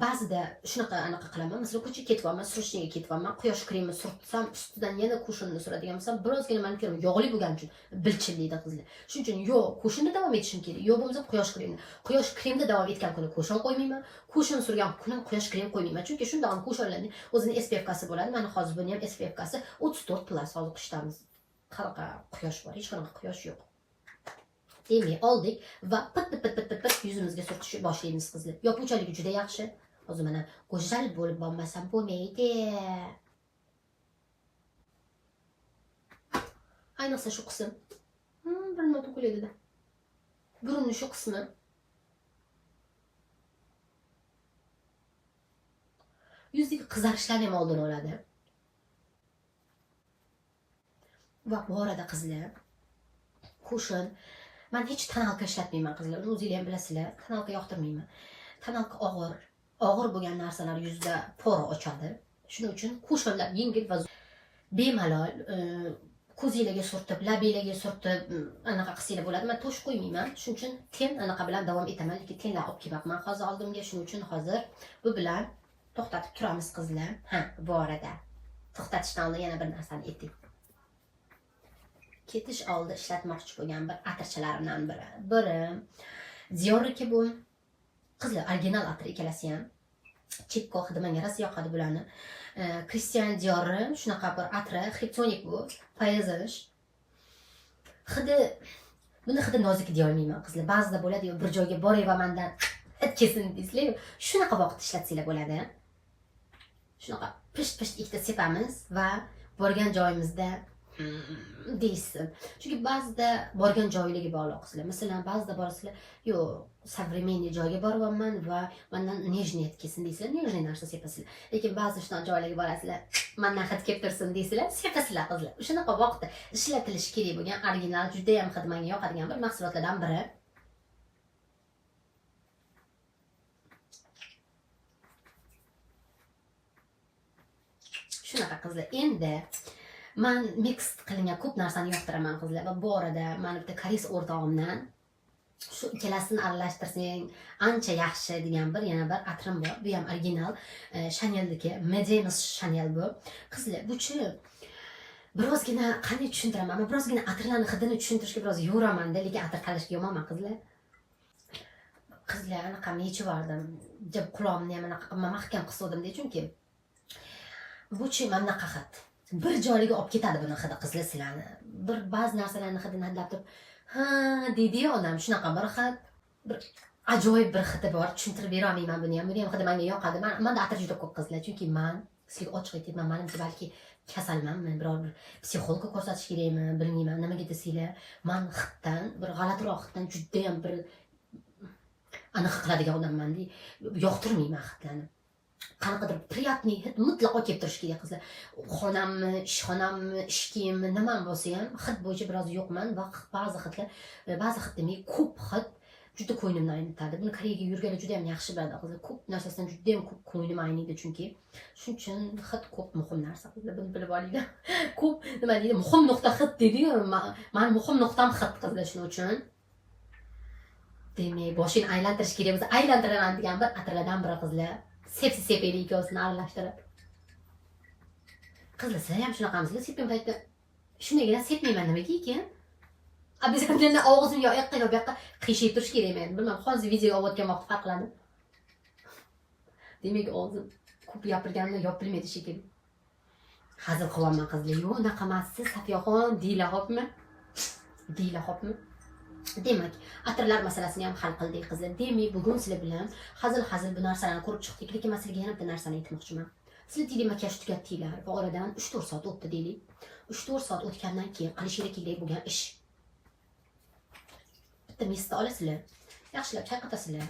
ba'zida shunaqa anaqa qilaman. Masalan, ko'chaga ketyapman, срочный ga ketyapman, quyosh kremi surtsam, ustidan yana cushionni suradigan bo'lsam, birozgina mani terim yog'li bo'lgani uchun bilchillaydi, qizlar. Shuning uchun yo cushionni davom etishim kerak, yo bo'lmasa quyosh kremini. Quyosh kremda davom etgan kuni cushion qo'ymayman, cushion surgan kunim quyosh krem qo'ymayman. Chunki shundoq ham cushionlarning o'zini SPF kasi bo'ladi. Mana hozir buni ham SPF kasi 34 plus, hozir qishdamiz. Qanaqa quyosh bor? Hech qanaqa quyosh yo'q. Demak, oldik va pit pit pit pit pit pit yuzimizga surtishni boshlaymiz qizlar. Yopuvchanligi juda yaxshi. Hozir mana go'zal bo'lib bormasam bo'lmaydi. Ayniqsa shu qism. Bir nima to'kiladi-da. Burunni shu qismi. Yuzdagi qizarishlarni ham oldini oladi. Va bu orada qizlar, cushion. Man hech тоналка ishlatmayman qizlar. Uni o'zinglar ham bilasizlar. Тоналка yoqtirmayman. Тоналка og'ir, og'ir bo'lgan narsalar yuzda пора ochadi. Shuning uchun cushionlar yengil va bemalol ko'zinglarga surtib, labinglarga surtib, anaqa qilsanglar bo'ladi. Men тушь qo'ymayman. Shuning uchun тень anaqa bilan davom etaman, lekin тень lar olib kelmabman hozir oldimga. Shuning uchun hozir bu bilan to'xtatib turamiz qizlar. Ha, bu orada to'xtatishdan oldin yana bir narsani aytay. Ketish oldi ishlatmoqchi bo'lgan bir atirchalarimdan biri. Biri Dior'niki bu. Qizlar, original atir ikkalasi ham. Chekko hidi menga rosa yoqadi bularni. Christian Dior'ni shunaqa bir atri, Xriptonik bu, Paysage. Hidi, buni hidi nozik deya olmayman qizlar. Ba'zida bo'ladi-yu, bir joyga boryapmandan hid kelsin deysizlar-yu. Shunaqa vaqt ishlatsanglar bo'ladi. Shunaqa pisht pisht ikkita sepamiz va borgan joyimizda deysiz. Chunki ba'zida borgan joyligi bog'liq qizlar. Masalan, ba'zida borasizlar, yo'q, современный joyga boryapman va mandan нежный hid kelsin deysizlar, нежный narsa sepasizlar. Lekin ba'zi shunaqa joylarga borasizlar, mandan hid kelib tursin deysizlar, sepasizlar qizlar. Shunaqa vaqtda ishlatilishi kerak bo'lgan original, juda ham hidi menga yoqadigan bir mahsulotlardan biri. Shunaqa qizlar. Endi man mix qilingan ko'p narsani yoqtiraman qizlar va bu orada mani bitta koreys o'rtog'imdan shu ikkalasini aralashtirsang ancha yaxshi degan bir yana bir atrim bor. Bu ham original, Chanel'niki, Mademoiselle Chanel bu. Qizlar, buchi birozgina qanday tushuntiraman? Men birozgina atirlarni hidini tushuntirishga biroz yo'ramanda, lekin atir tanlashga yomonman qizlar. Qizlar, anaqamni yechib yubordim. Deb qulog'imni ham anaqa mahkam qisuvdim-da, chunki buchi mana bunaqa hid. Bir joyga olib ketadi buni hidi qizlar sizlarni. Bir ba'zi narsalarni hidini hidlab turib, ha deydi-yu odam, shunaqa bir hid, bir ajoyib bir hidi bor, tushuntirib bera olmayman buni ham. Buni ham hidi menga yoqadi. Menda atir juda ko'p qizlar, chunki man sizlarga ochiq aytayman, manimcha balki kasalmanmi, biror bir psixologga ko'rsatish kerakmi, bilmayman, nimaga desanglar, man hiddan, bir g'alatiroq hiddan juda ham bir anaqa qiladigan odamman-da, yoqtirmayman hidlarni. Qanaqadir приятный hid mutlaqo kelib turishi kerak qizlar. Xonammi, ishxonammi, ish kiyimmi, nimam bo'lsa ham hid bo'yicha biroz yo'qman va ba'zi hidlar, ba'zi hid demay, ko'p hid juda ko'nglimni aynitadi. Buni Koreyaga yurganlar juda ham yaxshi biladi qizlar. Ko'p narsasidan juda ham ko'p ko'nglim ayniydi chunki. Shuning uchun hid ko'p muhim narsa qizlar, buni bilib olinglar. Ko'p nima deydi, muhim nuqta hid deydi-yu, mani muhim nuqtam hid qizlar, shuning uchun. Demak, boshini aylantirish kerak bo'lsa, aylantiraman degan bir atirlardan biri qizlar. Sepsi sepaylik ikkovsini aralashtirib. Qizlar, sizlar ham shunaqamisizlar? Sepgan paytda shundagina sepmayman nimaga ekan? Обязательно og'zim yo yoqqa yo bu yoqqa qiyshayib turish kerak men. Bilmadim, hozir video olayotgan vaqt farq qiladi. Demak, og'zim ko'p gapirganimda yopilmaydi shekilli. Hazil qilyapman qizlar. Yo'q, unaqa emassiz, Safiyaxon, deylar hopmi? Deylar hopmi? Demak, atirlar masalasini ham hal qildik qizlar. Demak, bugun sizlar bilan hazil-hazil bu narsalarni ko'rib chiqdik, lekin men sizlarga yana bitta narsani aytmoqchiman. Sizlar deylik makiyaj tugatdinglar va oradan 3-4 soat o'tdi deylik. 3-4 soat o'tgandan keyin qilishinglar kerak bo'lgan ish. Bitta mist olasizlar, yaxshilab chayqatasizlar.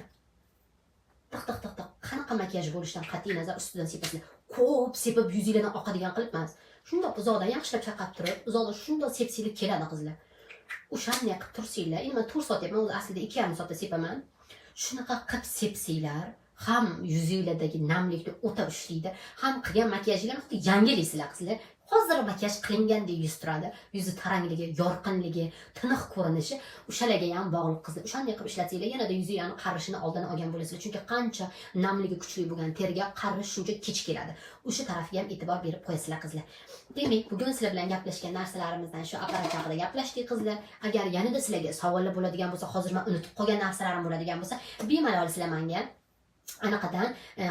Tiq tiq tiq tiq, qanaqa makiyaj bo'lishidan qat'iy nazar ustidan sepasizlar. Ko'p sepib yuzinglardan oqadigan qilib emas. Shundoq uzoqdan yaxshilab chayqab turib, uzoqdan shundoq sepsanglar keladi qizlar. O'shanday qilib tursanglar, endi men 4 soat deyapman, o'zi aslida 2,5 soatda sepaman. Shunaqa qilib sepsanglar, ham yuzinglardagi namlikni o'ta ushlaydi, ham qilgan makiyajinglarni xuddi yangilaysizlar qizlar. Hozir makiyaj qilingandek yuz turadi. Yuzi tarangligi, yorqinligi, tiniq ko'rinishi o'shalarga ham bog'liq qizlar. O'shanday qilib ishlatsanglar, yanada yuzinglarni qarishini oldini olgan bo'lasizlar. Chunki qancha namligi kuchli bo'lgan teriga qarish shuncha kech keladi. O'sha tarafiga ham e'tibor berib qo'yasizlar qizlar. Demak, bugun sizlar bilan gaplashgan narsalarimizdan shu apparat haqida gaplashdik qizlar. Agar yanada sizlarga savollar bo'ladigan bo'lsa, hozir men unutib qolgan narsalarim bo'ladigan bo'lsa, bemalol sizlar menga Anaqadan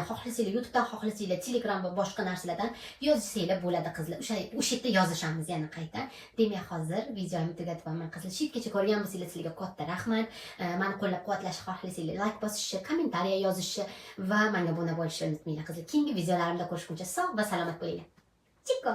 xohlasanglar YouTubedan, xohlasanglar Telegram va boshqa narsalardan yozsanglar bo'ladi, qizlar. O'sha yerda yozishamiz yana qayta. Demak, hozir videomni tugatyapman, qizlar. Shu yergacha ko'rgan bo'lsanglar, sizlarga katta rahmat. Mani qo'llab quvvatlashni xohlasanglar, layk bosishni, kommentariya yozishni va menga obuna bo'lishni unutmanglar, qizlar. Keyingi videolarimda ko'rishguncha sog' va salomat bo'linglar. Chiko.